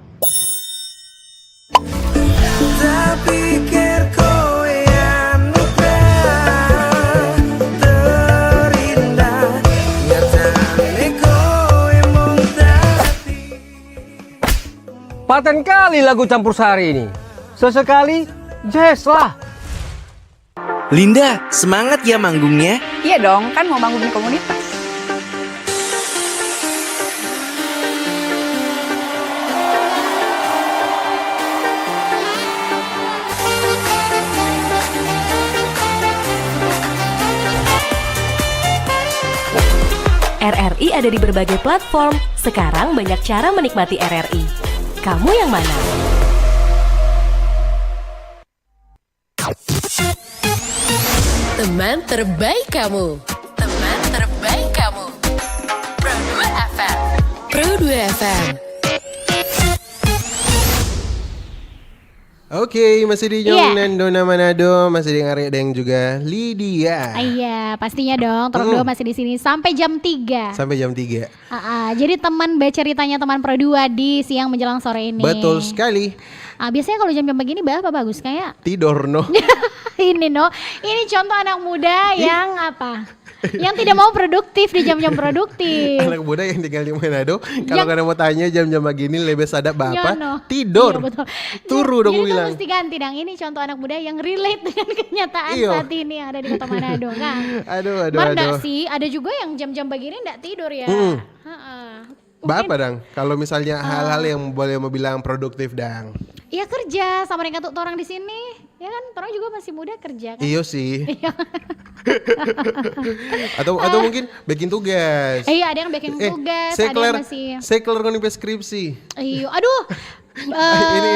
Paten kali lagu campur sari ini. Sesekali, jazz lah. Linda, semangat ya manggungnya. Iya dong, kan mau manggung di komunitas. R R I ada di berbagai platform. Sekarang banyak cara menikmati R R I. Kamu yang mana? Teman terbaik kamu. Teman terbaik kamu. Pro dua F M. Pro dua F M. Oke, masih di Nyong Iya. Nando na Manado, masih deng Arya deng juga Lydia. Ah, iya, pastinya dong. Torang Mm. dua masih di sini sampai jam tiga. Sampai jam tiga. Ah, ah. Jadi teman baceritanya teman Pro dua di siang menjelang sore ini. Betul sekali. Ah, biasanya kalau jam-jam begini, apa bagus? Kayak Tidur, no. Ini, no. Ini contoh anak muda Ih. yang apa? Yang tidak mau produktif di jam-jam produktif. Anak muda yang tinggal di Manado, kalau Yang nggak ada mau tanya jam-jam begini lebih sadap apa? Nyono. Tidur. Iya, betul. Turu Jadi, dong jadi bilang. Mesti ganti, dang. Ini contoh anak muda yang relate dengan kenyataan Iyo. saat ini yang ada di Kota Manado, kan? Aduh, aduh, Mar ndak aduh. sih, ada juga yang jam-jam begini ndak tidur ya. Mm. Heeh. Mungkin Bapa dang, kalau misalnya Ah. hal-hal yang boleh mau bilang produktif dang. Iya kerja sama dengan tuh orang di sini, ya kan? Orang juga masih muda kerja kan? Iyo sih. Iya. Atau atau Ah. mungkin bikin tugas. Eh, iya, ada yang bikin Eh, tugas, saya ada yang kelar, masih saya kelar ngoni pe skripsi. Iyo, aduh. Ini,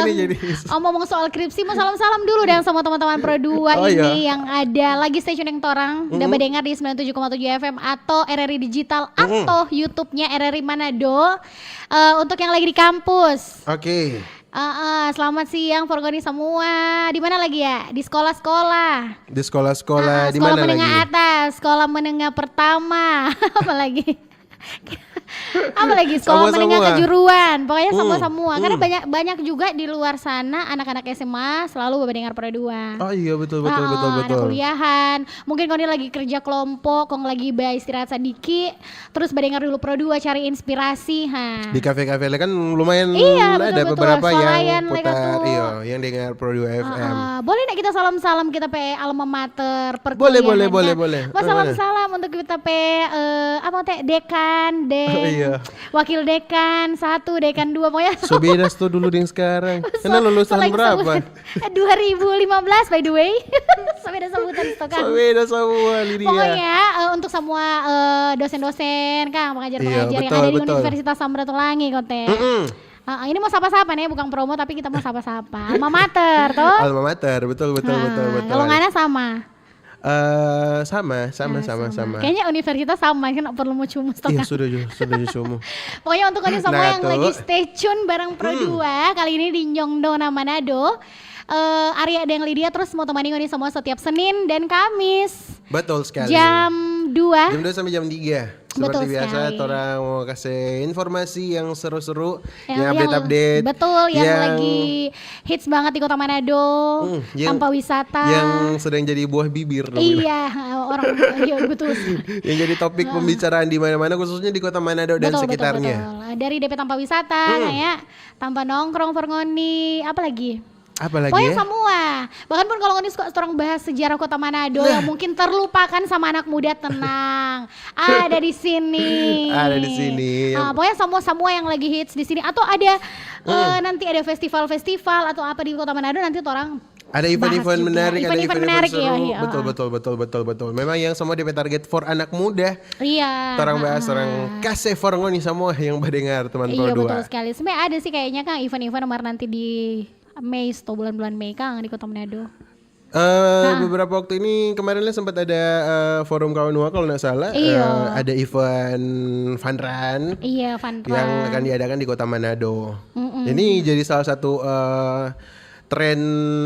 ini Em, jadi omong-omong soal skripsi, mau salam-salam dulu deh sama teman-teman Pro dua Oh, ini iya. yang ada lagi stay tune deng torang, udah Mm-mm. badengar di sembilan tujuh koma tujuh F M atau R R I Digital Mm-mm. atau YouTube-nya R R I Manado. Eh, untuk yang lagi di kampus. Oke. Eh, eh, selamat siang for ngoni semua. Di mana lagi ya? Di sekolah-sekolah. Di sekolah-sekolah, Ah, di sekolah mana menengah lagi? atas, sekolah menengah pertama. Apa lagi? Apa lagi? Sekolah Semua-semua. menengah kejuruan. Pokoknya Hmm, semua-semua. Karena hmm. banyak, banyak juga di luar sana anak-anak S M A selalu badengar Pro dua. Oh iya, betul, betul, Ah, betul, anak betul. kuliahan. Mungkin kong lagi kerja kelompok, kong lagi ba istirahat sadiki, terus badengar dulu Pro dua cari inspirasi, ha. Di kafe-kafe kan lumayan Iya, ada betul, betul. beberapa yang Swalayan, mereka putar, tuh. iya, yang dengar Pro dua F M. Ah, ah. Boleh nggak kita salam-salam kita pe alma mater Boleh, boleh, perkuliahan, boleh, kan? boleh. Mau Mana, mana? salam-salam untuk kita pe, eh, apa teh, dekan, deng, Oh, iya. wakil dekan satu, dekan dua, pokoknya So beda sto dulu deng sekarang. So, Karena lulus so tahun lagi berapa? sebulan. Dua ribu lima belas, by the way. So beda sebutan, sto kan. So beda semua, Lydia. Pokoknya, eh, untuk semua, eh, dosen-dosen, kang, pengajar-pengajar Iya, yang betul, ada di betul. Universitas Samratulangi, kote. Mm-mm. Ah, ini mau sapa-sapa nih, bukan promo, tapi kita mau sapa-sapa. Alma mater, toh? Alma mater, betul, betul, Ah, betul, betul. kalau nggak ada sama. Eh, sama, sama, Nah, sama, sama. sama. Kayaknya universitas sama, kan perlu mau cumus, toh, Iya, kan? sudah ju, sudah ju cumu. Pokoknya untuk kalian semua Nah, yang tuh. lagi stay tune bareng Pro Hmm. dua, kali ini di Nyong Dona Manado, eh, Arya deng Lydia terus mau temani ngoni semua setiap Senin dan Kamis. Betul sekali. Jam dua. Jam dua sampai jam tiga. Seperti Betul biasa, sekali. torang mau kasih informasi yang seru-seru, Yang, yang yang update-update, betul, yang yang lagi hits banget di Kota Manado, Hmm, yang, tanpa wisata. yang sedang jadi buah bibir, dong, Iya, orang, iya, betul. Yang jadi topik Heeh. pembicaraan di mana-mana, khususnya di Kota Manado dan Betul, betul, sekitarnya. betul. Dari D P tanpa wisata, Hmm. nah ya, tanpa nongkrong for ngoni, apa lagi? Apa lagi? Pokoknya ya? Semua. Bahkan pun kalau ngoni suka torang bahas sejarah Kota Manado yang mungkin terlupakan sama anak muda, tenang. Ada di sini. Ada di sini. Ah, pokoknya semua, semua yang lagi hits di sini. Atau ada, eh, nanti ada festival-festival atau apa di Kota Manado, nanti torang ada event-event menarik, ada event-event menarik, seru. Iya, iya. Betul, betul, betul, betul, betul. Memang yang semua depe target for anak muda. Iya. Torang bahas, torang kase for ngoni semua yang badengar, teman Pro dua. Iya, betul sekali. Sebenarnya ada sih kayaknya, Kang, event-event mar nanti di Mei, atau bulan-bulan Mei, Kang, di Kota Manado. Eh, beberapa waktu ini, kemarin lah sempat ada, eh, forum kawan Nua kalau nggak salah. Iya. Eh, ada event fun run. Iya, fun run yang akan diadakan di Kota Manado. Mm-mm. Ini jadi salah satu, eh, tren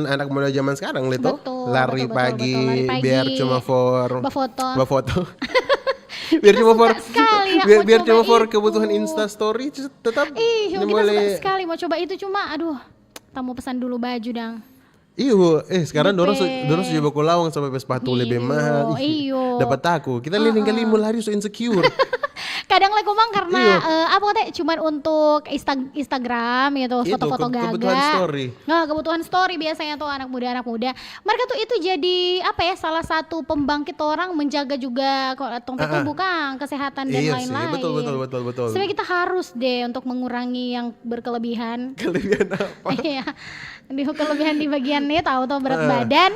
anak muda zaman sekarang, Lito. Betul, lari pagi, biar cuma for bafoto. Biar cuma for, biar cuma for kebutuhan Insta story, tetap. Ih, kita suka sekali mau coba itu, cuma aduh, tamu pesan dulu baju dang. Iyo, eh, sekarang dorang su-, dorang su coba ko lawang sampai pe sepatu lebe mahal. Ih, iyo. Dapat aku. Kita leleng kali mo lari so insecure. Kadang lei komang karena, eh, apa kata, cuman untuk Insta-, Instagram gitu, foto-foto gaga. Kebutuhan story. Nah, kebutuhan story biasanya tuh anak muda, anak muda. Mereka tuh itu jadi apa ya, salah satu pembangkit orang menjaga juga tong pe tubuh, Kang, kesehatan dan lain-lain. Iya sih, betul, betul, betul, betul. Sebenarnya kita harus deh untuk mengurangi yang berkelebihan. Kelebihan apa? Iya. Di kelebihan di bagian nih, tahu tuh berat badan.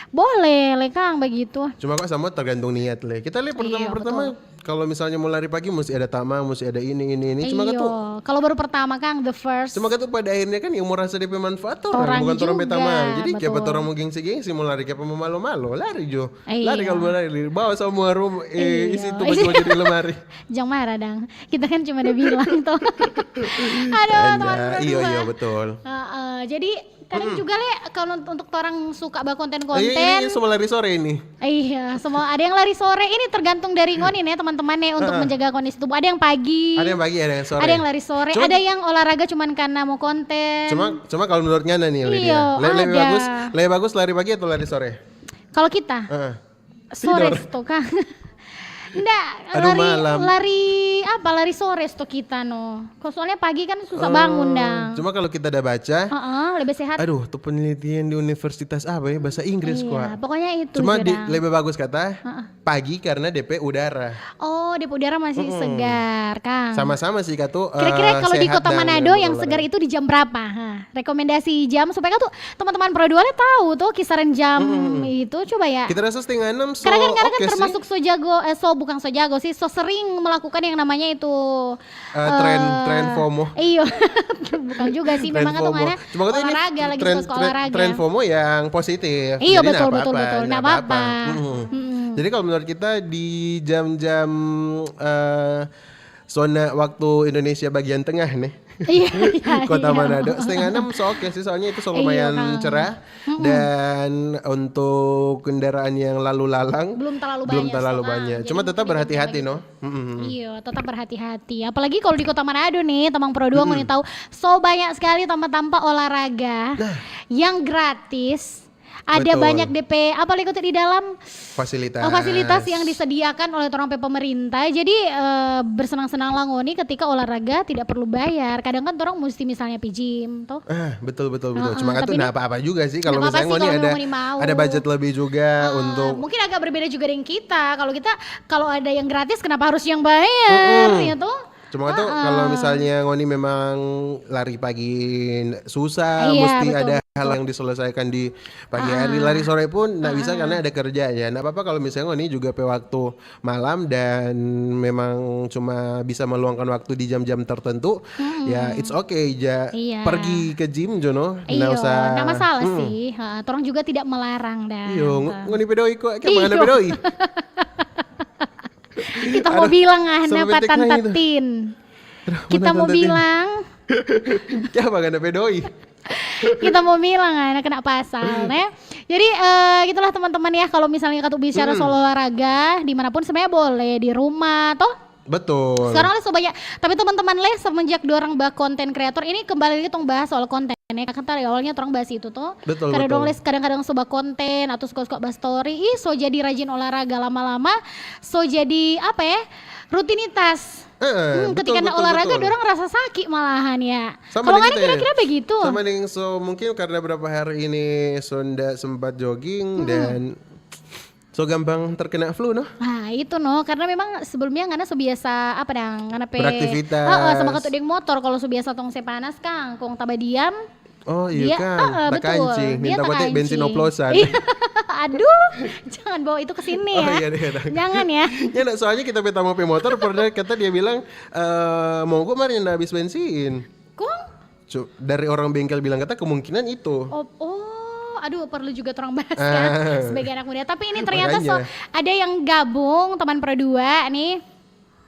Boleh, lei, Kang, begitu. Cuma kok sama tergantung niat, lei. Kita lei pertama-pertama, kalau misalnya mau lari pagi, mesti ada tamang, mesti ada ini, ini, ini. Cuma katu, kalau baru pertama, Kang, the first. Cuma katu pada akhirnya kan yang mau rasa depe manfaat orang, bukan orang pe tamang. Jadi kiapa orang mau gengsi-gengsi, mau lari, kiapa mau malo-malo, lari jo. Lari kalau mau lari, bawa semua rum-, eh, isi itu baju-baju di lemari. Jang marah dang. Kita kan cuma ada bilang tuh. Aduh, teman-teman. Iya, iya, betul. Heeh, jadi kadang juga lei kalau untuk orang suka bakonten-konten. Iya, ini semua lari sore ini. Iya, semua ada yang lari sore. Ini tergantung dari ngoni nih, teman-teman nih, untuk menjaga kondisi tubuh. Ada yang pagi. Ada yang pagi, ada yang sore. Ada yang lari sore. Ada yang olahraga cuman karena mau konten. Cuma, cuma kalau menurut Ngana nih, Lydia, lebih bagus, lebih bagus lari pagi atau lari sore? Kalau kita, sore sto, Kang. Nda, lari, lari apa? Lari sore sto kita no. Kok soalnya pagi kan susah bangun dang. Cuma kalau kita ada baca, heeh, lebih sehat. Aduh, tuh penelitian di universitas apa ya? Bahasa Inggris kok. Pokoknya itu. Cuma lebih bagus kata pagi karena depe udara. Oh, depe udara masih segar, Kang. Sama-sama sih, katu. Kira-kira kalau di Kota Manado yang segar itu di jam berapa? Ha, rekomendasi jam supaya katu teman-teman Pro dua lei tahu tuh kisaran jam itu, coba ya. Kita rasa setengah enam so oke. Kadang-kadang kan termasuk so jago, eh, so bukan so jago sih, so sering melakukan yang namanya itu, eh, tren, tren FOMO. Iyo. Bukan juga sih, memang katu ngana olahraga lagi, suka olahraga. Tren FOMO yang positif. Iyo, betul, betul, betul. Nggak apa-apa. Jadi kalau menurut kita di jam-jam, eh, zona waktu Indonesia bagian tengah nih. Iya, iya, Kota Manado. Setengah enam so oke sih, soalnya itu so lumayan cerah. Dan untuk kendaraan yang lalu lalang, belum terlalu banyak. Cuma tetap berhati-hati, no? Iya, tetap berhati-hati. Apalagi kalau di Kota Manado nih, teman Pro dua, ngoni tahu, so banyak sekali tampa-tampa olahraga yang gratis. Ada banyak depe, apa lagi tuh di dalam? Fasilitas. Oh, fasilitas yang disediakan oleh torang pe pemerintah. Jadi, eh, bersenang-senanglah ngoni ketika olahraga tidak perlu bayar. Kadang kan torang mesti misalnya pi gym, toh. Ah, betul, betul, betul. Cuma kan tuh nggak apa-apa juga sih kalau misalnya ngoni ada, ada budget lebih juga untuk. Mungkin agak berbeda juga dengan kita. Kalau kita, kalau ada yang gratis, kenapa harus yang bayar, ya toh? Cuma itu kalau misalnya ngoni memang lari pagi susah, mesti ada hal yang diselesaikan di pagi hari, lari sore pun nggak bisa karena ada kerjanya. Nggak apa-apa kalau misalnya ngoni juga pe waktu malam dan memang cuma bisa meluangkan waktu di jam-jam tertentu, ya it's okay ja pergi ke gym jo no. Nggak usah. Nggak masalah sih. Ha, torang juga tidak melarang dah. Iyo, ngoni pe doi kok, kayak mana pe doi? Kita mau bilang, ah, napa Tante Tin? Kita mau bilang. Kiapa ngana pe doi? Kita mau bilang, ah, kena pasal, ne? Jadi, eh, gitulah teman-teman ya, kalau misalnya katu bicara soal olahraga, dimanapun sebenarnya boleh, di rumah, toh? Betul. Sekarang lei so banyak, tapi teman-teman lei semenjak dorang ba konten kreator ini, kembali lagi tong bahas soal konten ya. Kan tadi awalnya torang bahas itu toh. Betul, betul. Kadang-kadang so ba konten atau suka-suka ba story, ih, so jadi rajin olahraga lama-lama, so jadi apa ya, rutinitas. Heeh, Hmm, ketika betul, nak betul, olahraga, betul. Dorang rasa sakit malahan ya. Sama Kalau dengan ngana kita ya. Kira-kira begitu. Sama dengan so mungkin karena berapa hari ini so nda sempat jogging dan so gampang terkena flu, no? Nah, itu no, karena memang sebelumnya ngana so biasa apa dang, ngana pe Beraktivitas. Heeh, sama katu deng motor, kalau so biasa tong se panas kang, kong taba diam. Oh iya Dia, kan, heeh, tak betul. kancing. Dia Minta tak kote bensin kancing. Oplosan. Iya. Aduh, jangan bawa itu ke sini Oh, ya. Iya, iya, iya. Jangan ya. Ya, nggak, soalnya kita pe tamu pe motor pernah kata dia bilang, eh mau gua kemarin nda habis bensin. Kong? Cu- dari orang bengkel bilang kata kemungkinan itu. Oh, oh, aduh, perlu juga orang bahas Ah. kan sebagai anak muda. Tapi ini ternyata so Makanya. Ada yang gabung teman Pro dua nih.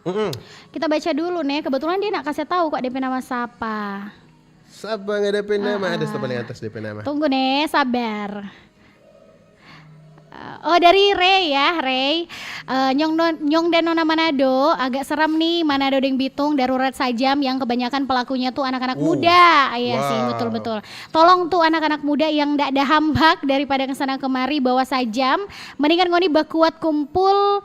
Mm-mm. Kita baca dulu nih. Kebetulan dia nak kasih tahu kok D P nama siapa. Siapa nggak ada pe nama? Ada Ah. Paling atas D P nama. Tunggu nih, sabar. Uh, Oh dari Ray ya, Ray. Uh, nyong, non, nyong dan Nona Manado, agak seram nih Manado deng Bitung, darurat sajam yang kebanyakan pelakunya tuh anak-anak Uh, muda. Iya sih, wow. Betul-betul. Tolong tuh anak-anak muda yang ndak ada hambak daripada kesana kemari bawa sajam, mendingan ngoni bakuat kumpul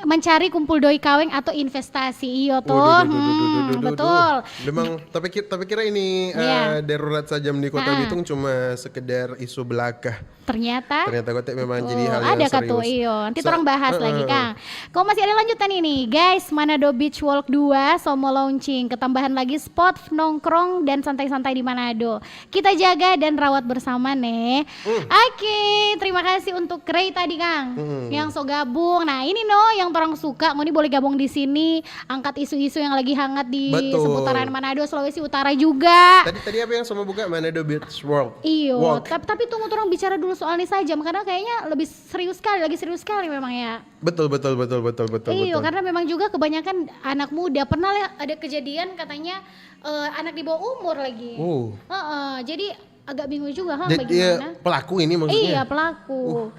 mencari kumpul doi kaweng atau investasi. Iyo tuh. Waduh, duh, duh, duh, duh, Hmm, duh, duh, duh, betul. duh. Memang tapi ki- tapi kira ini Iya. eh, darurat sajam di Kota Ah. Bitung cuma sekedar isu belaka. Ternyata Ternyata kote memang Tuh, jadi hal yang ada kah serius. tuh, iyo. Nanti So- orang bahas Heeh, lagi, heeh. Kang. Kau masih ada lanjutan ini, guys. Manado Beach Walk dua so mo launching. Ketambahan lagi spot nongkrong dan santai-santai di Manado. Kita jaga dan rawat bersama, ne. Hmm. Oke, terima kasih untuk Ray tadi, Kang. Hmm. Yang so gabung. Nah, ini no yang orang suka. Ngoni boleh gabung di sini, angkat isu-isu yang lagi hangat di Betul. seputaran Manado, Sulawesi Utara juga. Tadi tadi apa yang sama buka Manado Beach Walk? Iyo, Walk. tap- tapi tunggu orang bicara dulu soal ini saja, karena kayaknya lebih serius sekali, lagi serius sekali memang ya. Betul betul betul betul betul Iyo, betul. Karena memang juga kebanyakan anak muda. Pernah le- ada kejadian katanya eh, anak di bawah umur lagi. Oh. Heeh, jadi agak bingung juga, ha, Jadi bagaimana? Ya, pelaku ini maksudnya. Iya, pelaku.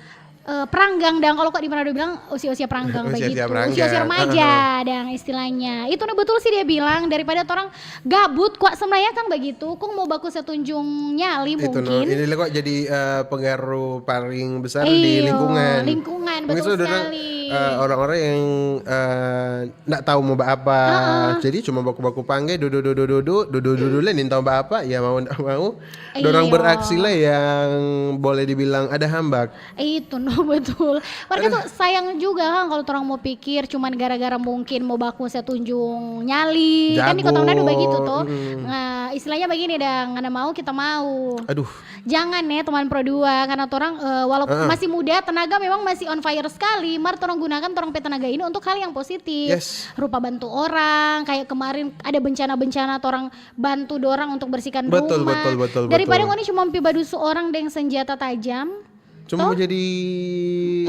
Eh, peranggang dang, kalau kok di Manado bilang usia-usia peranggang Usia-usia begitu. peranggang. Usia-usia remaja Heeh. Dang istilahnya. Itu nih betul sih dia bilang, daripada orang gabut kok sebenarnya kan begitu, kong mau baku setunjung nyali Itu no, mungkin. Ini kok jadi eh, pengaruh paling besar di Iyo, lingkungan. Lingkungan, Mungkin betul saudara, sekali. Eh, orang-orang yang eh, nggak tahu mau apa-apa, Heeh. Jadi cuma baku-baku pangge, dudu dudu dudu dudu dudu dudu le, nintau apa-apa, ya mau ndak mau. Dorang Iyo. Beraksi lah yang boleh dibilang ada hambak. Itu no betul. Warga tuh sayang juga kan kalau orang mau pikir cuman gara-gara mungkin mau baku setunjung nyali. Kan di Kota Jago, Manado begitu tuh. Mm-mm. Nah, istilahnya begini dah, ngana mau kita mau. Aduh. Jangan ya teman Pro dua, karena orang eh, walaupun Heeh. Masih muda, tenaga memang masih on fire sekali. Mar orang gunakan orang pe tenaga ini untuk hal yang positif. Yes. Rupa bantu orang, kayak kemarin ada bencana-bencana orang bantu dorang untuk bersihkan Betul, rumah. betul, betul, Daripada betul. Ngoni cuma pi badusu orang deng senjata tajam. Cuma mau jadi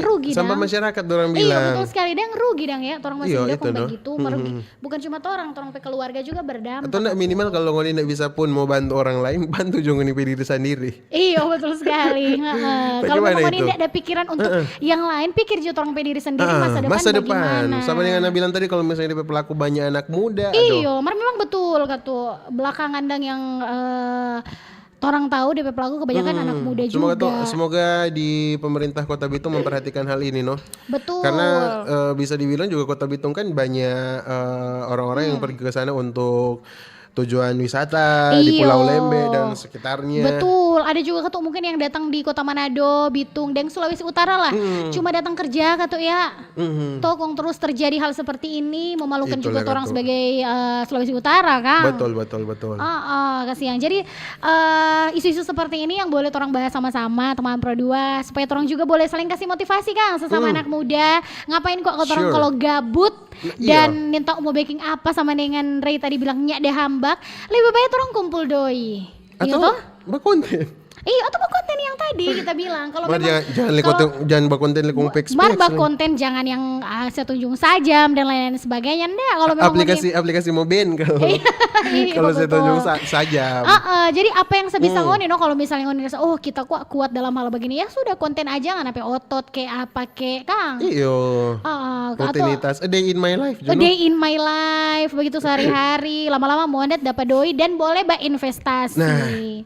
Rugi sampah dang. Masyarakat orang Iya bilang. Betul sekali. Deng rugi dang ya. Orang masih Iya, muda itu kong no. Begitu. Mar rugi. Mhm. Bukan cuma orang, orang pe keluarga juga berdampak. Atau ndak minimal kalau ngoni ndak bisa pun mau bantu orang lain, bantu jo ngoni pe diri sendiri. Iya betul sekali. Heeh. Kalau Bagaimana memang ngoni itu? Ndak ada pikiran untuk Heeh. Yang lain, pikir jo orang pe diri sendiri Ah, masa depan masa depan. Bagaimana. Sama dengan Nabila tadi, kalau misalnya dia pelaku banyak anak muda, aduh. Iyo, mar memang betul kata belakangan dang yang eh, orang tahu D P pelaku kebanyakan Hmm, anak muda semoga juga. Tuh, semoga di pemerintah Kota Bitung memperhatikan hal ini, no. Betul. Karena eh, bisa dibilang juga Kota Bitung kan banyak eh, orang-orang yang pergi ke sana untuk tujuan wisata di Iyo. Pulau Lembe dan sekitarnya. Betul, ada juga katu mungkin yang datang di Kota Manado, Bitung, dan Sulawesi Utara lah. Hmm. Cuma datang kerja katu ya. Mhm. Toh kong terus terjadi hal seperti ini, memalukan Itulah juga orang katu. Sebagai eh, Sulawesi Utara kan. Betul betul betul. Ah, ah, kasihan. Jadi eh, isu-isu seperti ini yang boleh orang bahas sama-sama teman Pro dua supaya orang juga boleh saling kasih motivasi kan sesama Hmm. Anak muda. Ngapain kok orang Sure. Kalau gabut Nah, iya. Dan nintau mau bikin apa sama dengan Ray tadi bilang nyak deh hambak. Lebih baik orang kumpul doi. Iya Atau toh? Berkonten. Iya, atau berkonten yang tadi kita bilang. Kalau Mar memang jangan jangan kalau konten jangan berkonten lekong peks. Mar berkonten jangan yang ah, setunjung sajam dan lain-lain sebagainya. Ndak, kalau memang Aplikasi aplikasi mau ban kalau Iya, kalau betul. setunjung sa- sajam. Ah, ah, jadi apa yang sebisa Hmm. ngoni no kalau misalnya ngoni rasa oh kita kok kuat dalam hal begini ya sudah konten aja nggak apa otot kayak apa kayak kang. Iyo. Ah, ah, atau Rutinitas a day in my life, a day in my life begitu sehari-hari lama-lama mau net dapat doi dan boleh ba investasi. Nah, ih,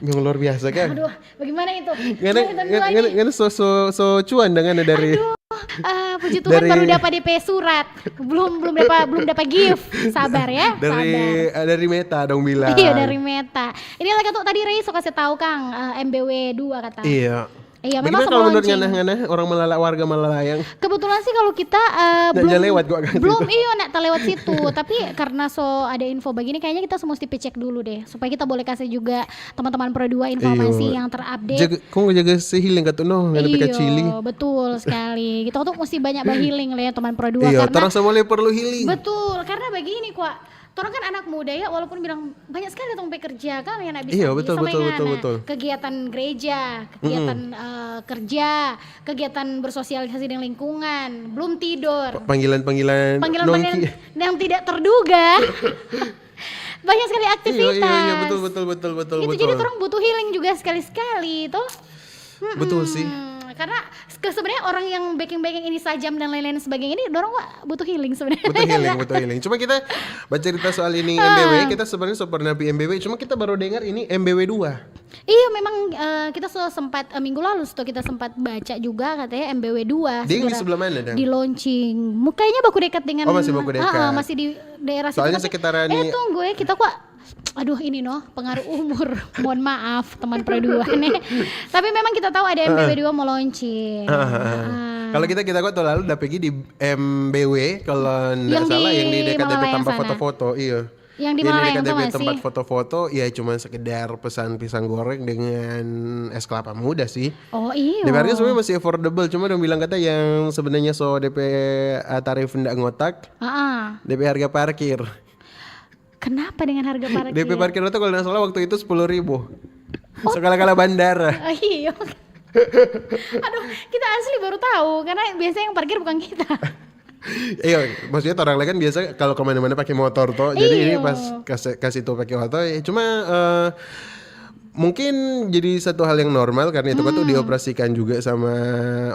yang luar biasa kan? Aduh, bagaimana itu? Ngana, Gimana itu ngana, lagi? ngana, ngana so, so, so cuan dengan dari Aduh, Ah, puji Tuhan, baru dapat D P surat. Belum, belum dapat, belum dapat gift. Sabar ya, dari sabar. Eh, dari Meta dong bilang. Iya, dari Meta. Ini lagi tuh tadi Rey so kasih tahu Kang, eh, M B W dua kata. Iya. Iya, memang Bagaimana sama kalau menurut launching. Ngana-ngana orang Malala, warga Malalayang? Kebetulan sih kalau kita eh, Nggak belum lewat gua kan belum situ. Iyo, nggak tak lewat situ. Tapi karena so ada info begini, kayaknya kita semua mesti cek dulu deh, supaya kita boleh kasih juga teman-teman Pro dua informasi Iyo. Yang terupdate. Jaga, kong jaga si healing katu no, ngana pika Iyo, cili. Betul sekali. Kita tuh mesti banyak healing lah ya teman Pro dua Iya, karena terasa mulai perlu healing. Betul, karena begini kwa. Torang kan anak muda ya, walaupun bilang banyak sekali tong pe kerja kan yang bisa Iya, betul, betul, betul, betul. Kegiatan gereja, kegiatan eh, kerja, kegiatan bersosialisasi dengan lingkungan, belum tidur. Panggilan-panggilan Panggilan-panggilan nongki. Yang tidak terduga. Banyak sekali Iya, aktivitas. Iya, iya, betul, betul, betul, betul, Itu betul. Jadi orang butuh healing juga sekali-sekali tuh. Betul sih. Hmm, karena ke- sebenarnya orang yang beking-beking ini sajam dan lain-lain sebagainya ini dorong wah butuh healing sebenarnya. Betul healing, betul healing. Cuma kita bercerita soal ini M B W, kita sebenarnya so pernah pi M B W, cuma kita baru dengar ini M B W dua. Iya memang eh, kita so sempat eh, minggu lalu so kita sempat baca juga katanya M B W dua Dia yang di segera sebelah mana, Dang? Di launching. Mu- Kayaknya baku dekat dengan Oh, masih baku dekat. Ah, ah, masih di daerah situ. Soalnya Tapi- sekitaran Eh ini- tunggu ya, kita kok aduh ini noh pengaruh umur. Mohon maaf teman Pro dua nih. Tapi memang kita tahu ada M B W dua mau launching. Ah. Kalau kita kita kok tahun lalu udah pergi di M B W kalau nggak Yang salah di yang di dekat dekat Malalayang tempat sana. Foto-foto, iya. Yang di Yang Malalayang dekat tuh dekat masih? Tempat foto-foto, ya cuma sekedar pesan pisang goreng dengan es kelapa muda sih. Oh iya. D P harga sebenarnya masih affordable, cuma dong bilang kata yang sebenarnya so D P uh, tarif ndak ngotak, Ah, ah. D P harga parkir. Kenapa dengan harga parkir? D P parkir itu kalau nggak salah waktu itu sepuluh ribu. Sekala-kala bandara. Oh, iya. Aduh, kita asli baru tahu karena biasanya yang parkir bukan kita. Iya, maksudnya orang lain kan biasa kalau kemana-mana pakai motor toh. Jadi ini Iya. Pas kasih kasih tuh pakai motor. Ya, cuma eh, mungkin jadi satu hal yang normal karena itu kan tuh Hmm. dioperasikan juga sama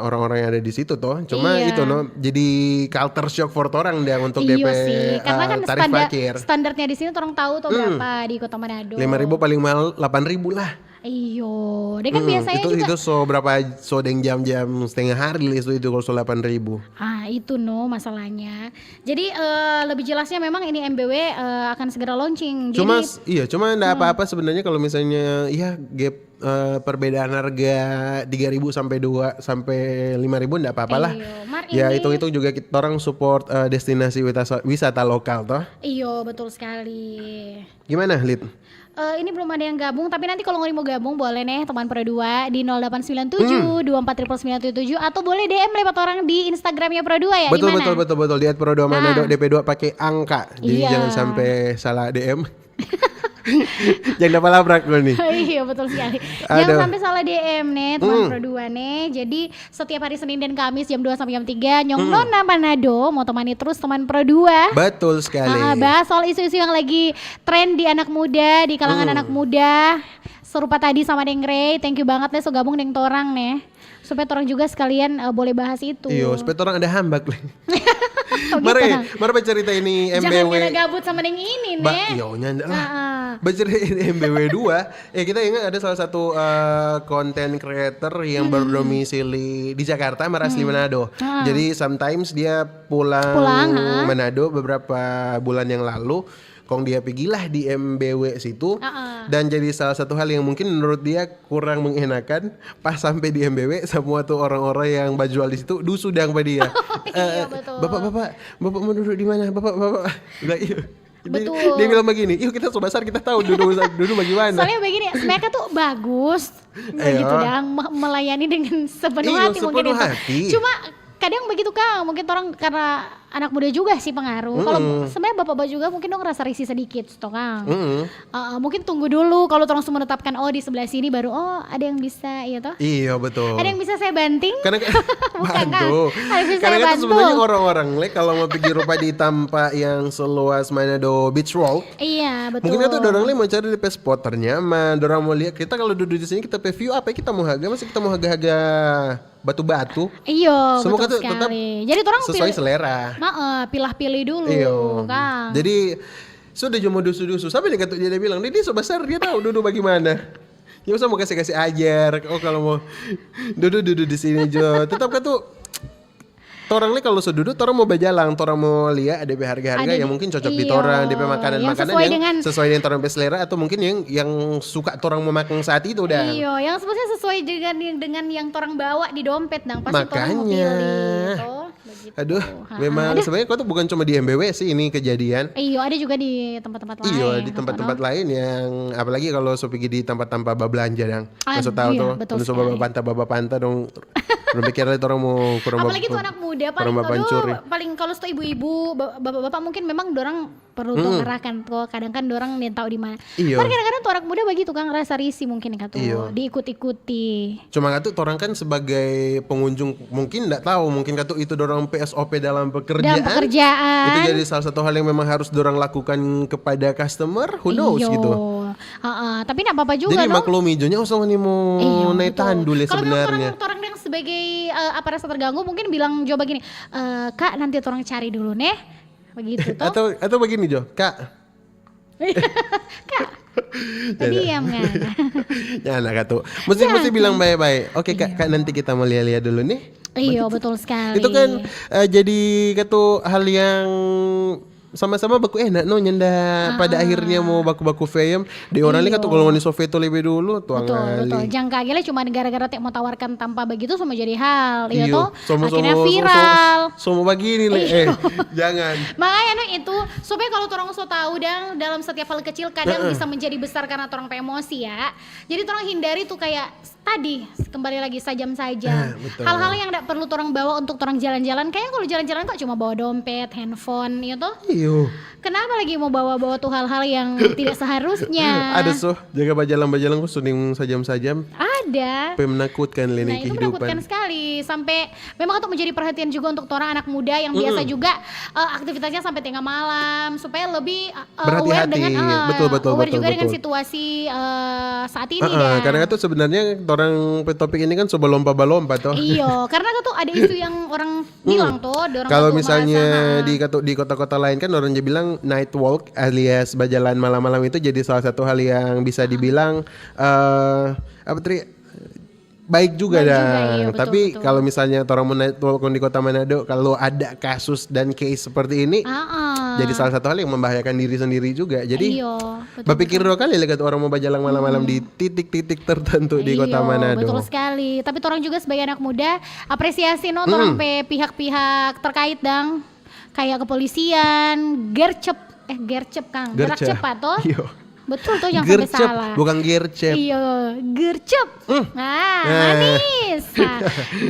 orang-orang yang ada di situ toh. Cuma Iya. Itu no, jadi culture shock for orang deh untuk Iya D P sih, karena eh, kan tarif standar parkir. Standarnya di sini orang tahu tuh berapa di Kota Manado. Lima ribu paling mahal delapan ribu lah. Iyo, dia kan Hmm, biasanya itu juga itu so berapa so deng jam-jam setengah hari lah itu itu kalau so delapan ribu. Ah, itu no masalahnya. Jadi eh, lebih jelasnya memang ini M B W eh, akan segera launching. Cuma Jadi s- iya, cuma ndak apa-apa sebenarnya kalau misalnya ya gap eh, perbedaan harga tiga ribu sampai dua sampai lima ribu ndak apa-apa lah. Iyo, mar Ya ini- hitung-hitung juga kita orang support eh, destinasi wisata, wisata lokal toh. Iyo, betul sekali. Gimana, Lid? Eh, ini belum ada yang gabung, tapi nanti kalau ngoni mau gabung boleh nih teman Pro dua di nol delapan sembilan tujuh dua empat triple sembilan tujuh tujuh atau boleh D M lewat orang di Instagramnya Pro dua ya. Betul Di mana? betul betul betul. Di at Pro dua Manado Ah. D P dua pakai angka. Jadi Iya. Jangan sampai salah D M. Jangan dapat labrak lo nih. Iya betul sekali. Jangan Aduh. Sampai salah D M nih teman Hmm. Pro dua nih. Jadi setiap hari Senin dan Kamis jam dua sampai jam tiga nyong Nona Manado mau temani terus teman Pro dua. Betul sekali. Ah, bahas soal isu-isu yang lagi tren di anak muda, di kalangan Hmm. anak muda. Serupa tadi sama deng Rey, thank you banget deh so gabung deng torang nih. Supaya torang juga sekalian eh, boleh bahas itu. Iyo, supaya orang ada hambak lih. Oh, gitu, Mari, nah. mari bercerita ini Jangan M B W. kena gabut sama deng ini Ba, nih. iyo, nyanda lah. Ah, ah. Bercerita ini M B W dua. Eh, kita ingat ada salah satu eh, content creator yang berdomisili di Jakarta, mar asli Manado. Ah. Jadi sometimes dia pulang, Pulang, ha. Manado beberapa bulan yang lalu. Kong dia pigilah di M B W situ Ah, ah. dan jadi salah satu hal yang mungkin menurut dia kurang mengenakan. Pas sampai di M B W, semua tuh orang-orang yang bajual di situ dusu dang pa dia. Iya, Eh, betul. Bapak, bapak, bapak mau duduk di mana? Bapak, bapak. Bilang, "Iya." Dia, Betul. dia bilang begini, "Yuk kita so basar kita tahu duduk duduk bagaimana." Soalnya begini, mereka tuh bagus, Iya. gitu dang, me- melayani dengan sepenuh Iya, hati mungkin sepenuh itu. Hati. Cuma kadang begitu Kang, mungkin orang karena anak muda juga sih pengaruh. Kalau sebenarnya bapak-bapak juga mungkin dong rasa risih sedikit, toh Kang. Mm-mm. Uh, mungkin tunggu dulu kalau orang semua menetapkan oh di sebelah sini baru oh ada yang bisa, iya toh? Iya betul. Ada yang bisa saya banting? Karena Bukan, Kang. Aduh. Ada yang bisa Karena saya kan bantu? Sebenarnya orang-orang le kalau mau pergi rupa di tampa yang seluas Manado Beach Walk, Iya, betul. mungkin itu orang le mau cari di spot ternyaman, orang mau lihat kita kalau duduk di sini kita pe view apa ya? Kita mau harga, masih kita mau harga-harga batu-batu. Iyo, Semua betul kan tetap sekali. Jadi orang sesuai pilih, selera. Ma, eh, pilah-pilih dulu, Iya. Kang. Jadi sudah cuma dusu-dusu. Sampai dia kata dia bilang, "Dia so basar, dia tahu duduk bagaimana." Ya masa mau kasih-kasih ajar. Oh kalau mau duduk duduk di sini jo. Tetap kan tuh torang lei kalu so dudu, torang mo bajalang, torang mo lia depe harga-harga yang mungkin cocok di torang, depe makanan-makanan yang sesuai dengan torang pe selera atau mungkin yang, yang suka torang mo makang saat itu, dang. Iyo, yang sebenarnya sesuai dengan, dengan yang torang bawa di dompet, dang. Pasti torang mo pilih, to. Begitu. Aduh, memang sebenarnya kau tuh bukan cuma di M B W sih ini kejadian. Iyo, ada juga di tempat-tempat lain. Iyo, di tempat-tempat lain yang, apalagi kalau so pigi di tampa-tampa babelanja, dang. Maksud tahu tuh, betul sekali. Bapa panta, bapa panta dong. Belum pikir lagi orang mau kurang. Apalagi tuh anak muda, paling kalau, paling kalau sto ibu-ibu, bapak-bapak mungkin memang dorang perlu tuh ngarahkan tuh. Kadang kan dorang yang tahu di mana. Iyo. Kan kadang-kadang tuh anak muda begitu kan, rasa risih mungkin kan tuh, diikut-ikuti. Cuma kan tuh orang kan sebagai pengunjung mungkin ndak tahu, mungkin kan tuh itu dorang P S O P dalam pekerjaan. Dalam pekerjaan. Itu jadi salah satu hal yang memang harus dorang lakukan kepada customer, who knows gitu. Heeh, tapi ndak apa-apa juga. Jadi maklumi jo nya, usah ngoni mo nae tandu le sebenarnya. Kalau memang torang, torang yang sebagai, eh, apa, rasa terganggu, mungkin bilang jo bagini, "Eh, Kak, nanti torang cari dulu neh." Begitu toh. Atau, atau begini jo, Kak. Kak, diam kan? Ya, anak katu. Mesti, mesti bilang bae-bae. Oke, Kak, Kak, nanti kita mau lia-lia dulu nih. Iyo, betul sekali. Itu kan, eh, jadi katu hal yang sama-sama baku enak no, nyanda pada akhirnya mo baku-baku feyem. Di orang ni katu kalau ngoni so feto lebe dulu, tuang. Betul, betul. Jang kage le cuma gara-gara te mo tawarkan tampa begitu sama jadi hal, iyo toh? Akhirnya viral. Somo bagini le, eh, jangan. Makanya no itu, supaya kalau torang so tahu dang, dalam setiap hal kecil kadang bisa menjadi besar karena torang pe emosi ya. Jadi torang hindari tuh kayak tadi, kembali lagi sajam-sajam. Hal-hal yang ndak perlu torang bawa untuk torang jalan-jalan. Kayaknya kalau jalan-jalan kok cuma bawa dompet, handphone, ya toh? Iyo. Kenapa lagi mau bawa-bawa tuh hal-hal yang tidak seharusnya? Ada so, jaga bajalang-bajalang kok suning sajam-sajam. Ada. Pe menakutkan le ni kehidupan. Nah, itu menakutkan sekali. Sampai memang untuk menjadi perhatian juga untuk torang anak muda yang biasa juga, eh, aktivitasnya sampai tengah malam, supaya lebih, eh, aware dengan, eh, betul, betul, aware juga dengan situasi, eh, saat ini, dang. Karena itu sebenarnya orang pe topik ini kan so balompa-balompa toh. Iyo, karena itu ada isu yang orang bilang toh, dorang kalau misalnya di kota-kota lain kan orang je bilang night walk alias bajalan malam-malam itu jadi salah satu hal yang bisa dibilang, eh, apa, Tri? Baik juga, dang. Tapi kalau misalnya torang mau night walk di kota Manado, kalau ada kasus dan case seperti ini, jadi salah satu hal yang membahayakan diri sendiri juga. Jadi, bapikir dua kali le katu orang mau bajalang malam-malam di titik-titik tertentu di kota Manado. Betul sekali. Tapi torang juga sebagai anak muda, apresiasi no torang pe pihak-pihak terkait, dang. Kayak kepolisian, gercep, eh, gercep, kang. Gerak cepat toh. Iyo. Betul tuh, jangan sampai salah. Bukan gercep. Iyo, gercep. Nah, manis. Nah.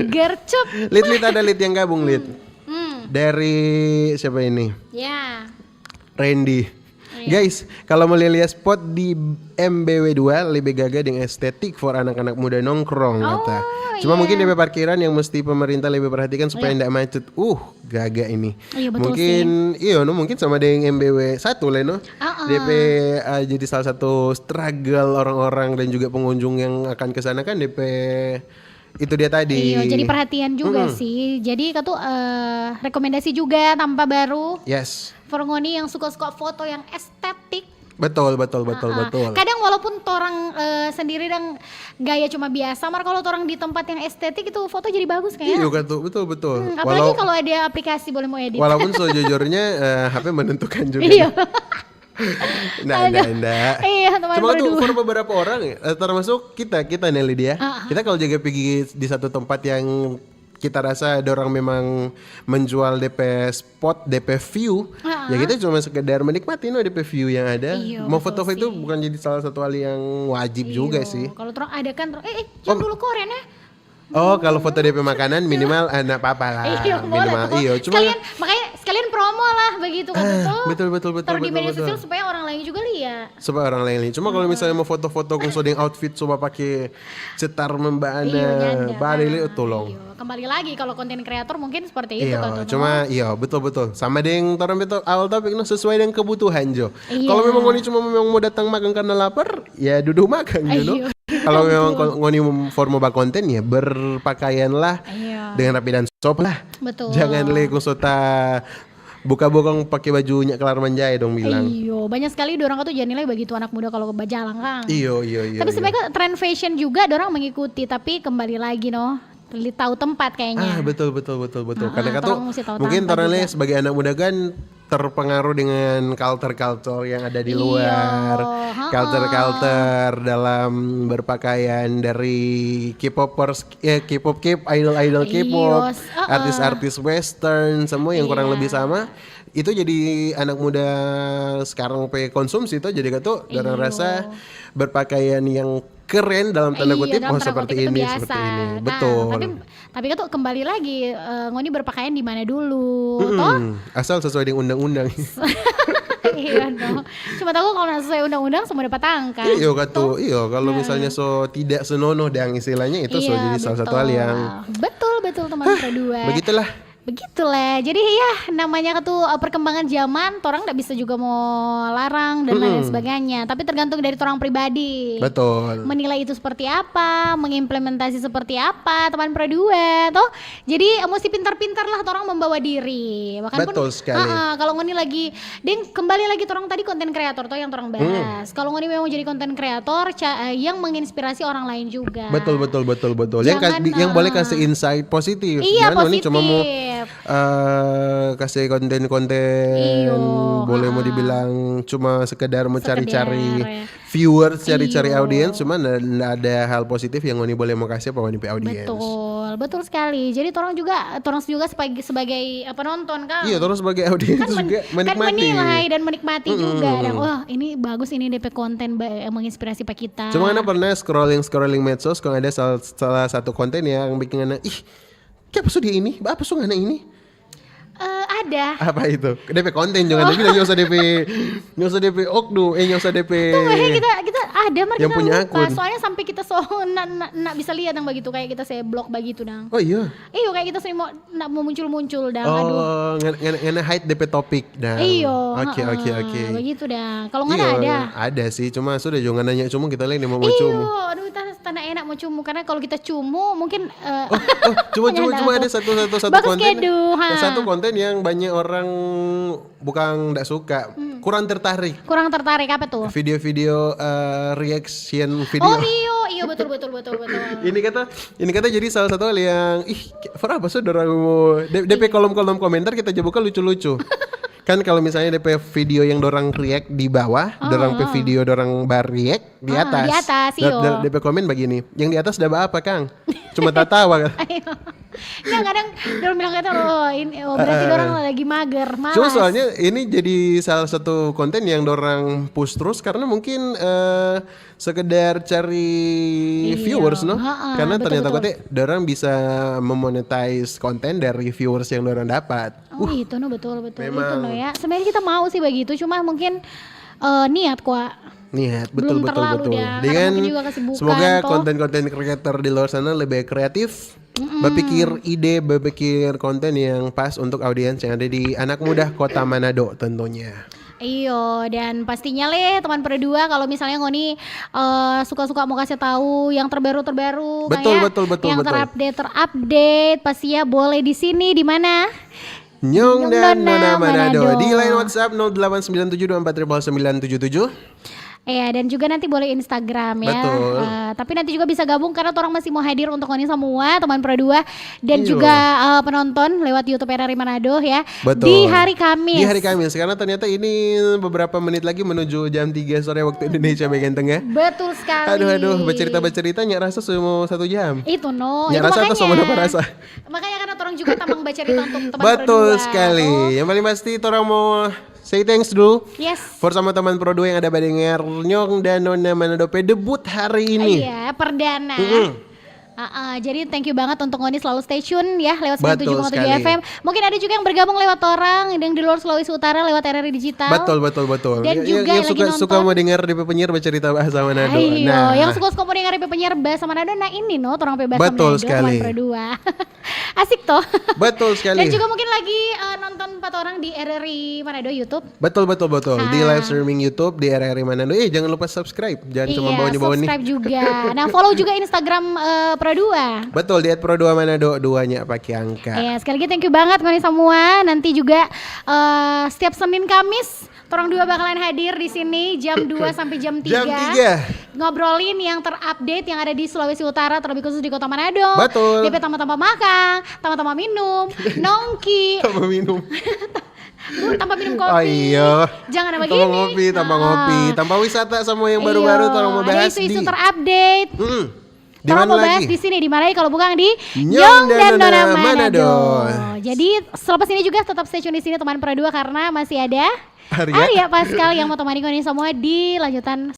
Gercep. Lit, Lit, ada Lit yang gabung, Lit. Dari siapa ini? Ya. Randy. Guys, kalau mau lia-lia spot di M B W dua, lebih gaga deng estetik for anak-anak muda nongkrong, kata. Cuma mungkin depe parkiran yang mesti pemerintah lebih perhatikan supaya ndak macet. Uh, gaga ini. Iyo, betul sih. Mungkin, iyo, no, mungkin sama deng M B W satu le, no? Depe, eh, jadi salah satu struggle orang-orang dan juga pengunjung yang akan ke sana kan depe itu dia tadi. Iyo, jadi perhatian juga sih. Jadi katu, eh, rekomendasi juga tampa baru. Yes. For ngoni yang suka-suka foto yang estetik. Betul, betul, betul, betul. Kadang walaupun torang, eh, sendiri dang gaya cuma biasa, mar kalau torang di tempat yang estetik itu foto jadi bagus kayaknya. Iyo, katu, betul, betul. Apalagi kalau ada aplikasi boleh mau edit. Walaupun sejujurnya, eh, H P menentukan juga. Iyo. Nda, nda, nda. Iya, teman berdua. Cuma tuh for beberapa orang, eh, termasuk kita, kita nih, Lydia. Kita kalau jaga pigi di satu tempat yang kita rasa ada orang memang menjual depe spot, depe view, ya kita cuma sekedar menikmati no depe view yang ada. Iyo, betul sih. Mau foto-foto itu bukan jadi salah satu hal yang wajib juga sih. Kalau torang ada kan, eh, eh, jangan dulu koren ya. Oh, kalau foto depe makanan minimal, eh, nggak apa-apa lah. Iya, boleh. Minimal, iyo, cuma sekalian, makanya sekalian promo lah begitu kan, betul? Betul, betul, betul. Taruh di media sosial supaya orang lain juga lihat. Supaya orang lain lihat. Cuma kalau misalnya mau foto-foto kong so deng outfit coba pakai cetar membana, bari le, tolong. Iyo, kembali lagi kalau konten kreator mungkin seperti itu kan. Iyo, cuma, iyo, betul, betul. Sama deng torang betul awal topik no, sesuai deng kebutuhan jo. Kalau memang ngoni cuma memang mau datang makan karena lapar, ya dudu makan, you know. Kalau memang ngoni for mo bakonten, ya berpakaianlah dengan rapi dan sopan lah. Betul. Jangan le kong so ta buka-buka kong pake bajunya kelar manjae dong bilang. Iyo, banyak sekali dorang tuh jadi nilai begitu anak muda kalau bajalang, kang. Iyo, iyo, iyo. Tapi sebenarnya tren fashion juga dorang mengikuti, tapi kembali lagi no. Li-, tahu tempat kayaknya. Ah, betul, betul, betul, betul. Ah, Karena ah, kan tuh torang musti tahu mungkin tempat torang juga. Sebagai anak muda kan terpengaruh dengan culture-culture yang ada di Iya, luar, ha-ha. Culture-culture dalam berpakaian dari K-popers, eh, K-pop, K-, idol-idol K-pop, Iya, s-, uh-uh. Artis-artis western, semua yang kurang Iya. Lebih sama. Itu jadi anak muda sekarang pe konsumsi tuh, jadi kata tuh dan Iya. Rasa berpakaian yang keren dalam tanda Iya, kutip, dalam oh tanda seperti kutip itu ini, biasa. Seperti ini. Nah, Betul. Tapi, tapi kan tuh kembali lagi, eh, ngoni berpakaian di mana dulu, toh? Mm-mm. Asal sesuai dengan undang-undang. Iya, no. Cuma tahu kalau nggak sesuai undang-undang semua dapat tangkap. Iyo katu, iyo kalau misalnya so tidak senonoh dang istilahnya itu so Iya, jadi salah satu hal betul. Yang Betul, betul, teman berdua. Begitulah. Begitulah. Jadi ya, namanya tuh, eh, perkembangan zaman, torang nggak bisa juga mau larang dan lain sebagainya. Tapi tergantung dari torang pribadi. Betul. Menilai itu seperti apa, mengimplementasi seperti apa, teman berdua, toh. Jadi, eh, mesti pintar-pintar lah torang membawa diri. Bahkan pun, Betul sekali. Ha-ha, kalau ngoni lagi, deng, kembali lagi torang tadi konten kreator toh yang torang bahas. Kalau ngoni memang jadi konten kreator, ca-, eh, yang menginspirasi orang lain juga. Betul, betul, betul, betul. Yang, kas- Jangan, di- yang boleh eh, kasih insight positif. Iya, Jangan ini cuma mau positif. eh, kasih konten-konten Iyo, boleh mau ah. Dibilang cuma sekedar mau cari-cari Sekedar, ya. Viewers, cari-cari Iyo. Audiens, cuma nda nda ada hal positif yang ngoni boleh mau kasih apa ngoni pe audiens. Betul, betul sekali. Jadi torang juga, torang juga sebagai, sebagai, eh, penonton kan. Iya, torang sebagai audiens Kan men- juga kan menikmati. Menilai dan menikmati Mm-mm, juga. Dan, mm-mm. "Oh, ini bagus ini D P konten ba- yang menginspirasi pa kita." Cuma ngana pernah scrolling scrolling medsos, kong ada salah, salah satu konten yang bikin ngana, ih, kiapa so dia ini? Apa so ngana ini? Eh, ada. Apa itu? D P konten, jangan bilang nyosa D P, nyosa D P oknum, eh nyosa D P. Tunggu, eh, kita kita ada, mar Yang kita punya lupa. Akun. Soalnya sampai kita so nak nak bisa lihat yang begitu, kayak kita se blok begitu dang. Oh iya. Iyo, kayak kita semua nak mau muncul-muncul dang. Aduh. Oh, ngana, ngana, ngana hide D P topik dah. Iyo, Oke, heeh, oke, oke. Begitu dang. Kalau ngana Iyo, ada. Ada sih, cuma sudah jangan nanya cuma kita lain yang mau Iyo, cuma. Aduh, ta- tanda enak mau cumu, karena kalau kita cumu mungkin, eh, Oh, cuma cuma Ada cuma apa? Ada satu satu satu Bagus konten. kedu, ha. Satu konten yang banyak orang bukan ndak suka, Hmm. kurang tertarik. Kurang tertarik apa tuh? Video-video eh, reaction video. Oh iyo, iyo, betul, betul, betul, betul. Ini kata, ini kata jadi salah satu hal yang, ih, for apa sih dorang mau D- D P kolom-kolom komentar kita buka lucu-lucu. Kan kalau misalnya D P video yang dorang react di bawah, dorang pe Ah. video dorang bar react di Ah, atas. di atas, Da- iyo. da- D P komen begini, yang di atas ada apa, Kang? Cuma tatawa kan. Ayo. Nah, kadang dorang bilang kata, "Oh, ini, oh, berarti dorang lagi mager, malas." Cuma soalnya ini jadi salah satu konten yang dorang push terus karena mungkin eh, sekedar cari Iya, viewers, no? ha-ha, Karena betul, ternyata betul. Kote dorang bisa memonetize konten dari viewers yang dorang dapat. Oh, itu no, betul, betul. Itu Memang. No ya. Sebenarnya kita mau sih begitu, cuma mungkin eh, niat kwa. Niat, betul, Belum betul, terlalu betul. dah, karena Dengan mungkin juga kesibukan, semoga toh. Konten-konten creator di luar sana lebih kreatif, berpikir ide, berpikir konten yang pas untuk audiens yang ada di anak muda Kota Manado tentunya. Iyo, dan pastinya leh teman Pro dua, kalau misalnya ngoni eh, suka-suka mau kasih tahu yang terbaru-terbaru, Betul, kayak betul, betul, yang betul. Terupdate, terupdate, pastinya boleh di sini, di mana? Nyong dan Nona Nona Manado. Manado. Di line WhatsApp nol delapan sembilan tujuh dua empat ribu sembilan tujuh tujuh. Ya, dan juga nanti boleh Instagram ya. Betul. Eh, tapi nanti juga bisa gabung karena orang masih mau hadir untuk ngoni semua teman Pro dua dan Iya. juga eh, penonton lewat YouTube R R I Manado ya. Betul. Di hari Kamis. Di hari Kamis karena ternyata ini beberapa menit lagi menuju jam tiga sore waktu Indonesia bagian tengah. Betul sekali. Aduh aduh, bercerita bercerita nyak rasa semua satu jam. Itu no. Nyak Itu rasa atau makanya. Sama-sama rasa. Makanya karena orang juga tamang bacerita untuk teman Betul Pro dua, sekali. Toh. Yang paling pasti orang mau say thanks dulu. Yes. For sama teman Pro dua yang ada badengar, Nyong dan Nona Manado pe debut hari ini. Iya, perdana. Mm-mm. Ah, ah, jadi thank you banget untuk ngoni selalu stay tune ya lewat Betul sembilan tujuh koma tujuh sekali. F M. Mungkin ada juga yang bergabung lewat orang yang di luar Sulawesi Utara lewat R R I Digital. Betul betul betul. Dan yang, juga yang lagi suka suka nonton. Mau dengar di penyiar bercerita bahasa Manado. Ayo, Nah, yang suka-suka mau dengar penyiar bahasa Manado, nah ini no, orang pe bahasa Betul Manado, sekali. Teman Pro dua. Asik toh. Betul sekali. Dan juga mungkin lagi eh, nonton empat orang di R R I Manado YouTube. Betul betul betul. Di Ah. Live streaming YouTube di R R I Manado. Eh jangan lupa subscribe. Jangan cuma Iya, bawanya bawanya. Subscribe juga. Nah, follow juga Instagram eh, Pro dua. Betul, di at Pro dua Manado, duanya pakai angka. Ya, sekali lagi thank you banget ngoni semua. Nanti juga eh, setiap Senin Kamis Torang dua bakalan hadir di sini jam dua sampai jam tiga. Jam tiga. Ngobrolin yang terupdate yang ada di Sulawesi Utara, terlebih khusus di Kota Manado. Betul. Depe tampa-tampa makang, tampa-tampa minum, nongki, Tanpa minum. Bu, tanpa minum kopi. Ah, iya. Jangan apa Tanpa gini. Ngopi, tanpa Ah. Ngopi, tanpa wisata, semua yang baru-baru. Iya. Tolong mau Ada bahas isu-isu di terupdate. Hmm. Di Tolong mana mau bahas lagi? Di sini, di mana kalau bukan di Nyong Nyong dan dan Nona Nona Manado. Manado. Jadi selepas ini juga tetap stay tune di sini teman Pro dua karena masih ada Arya. Arya Pascal yang mau temani kalian semua di lanjutan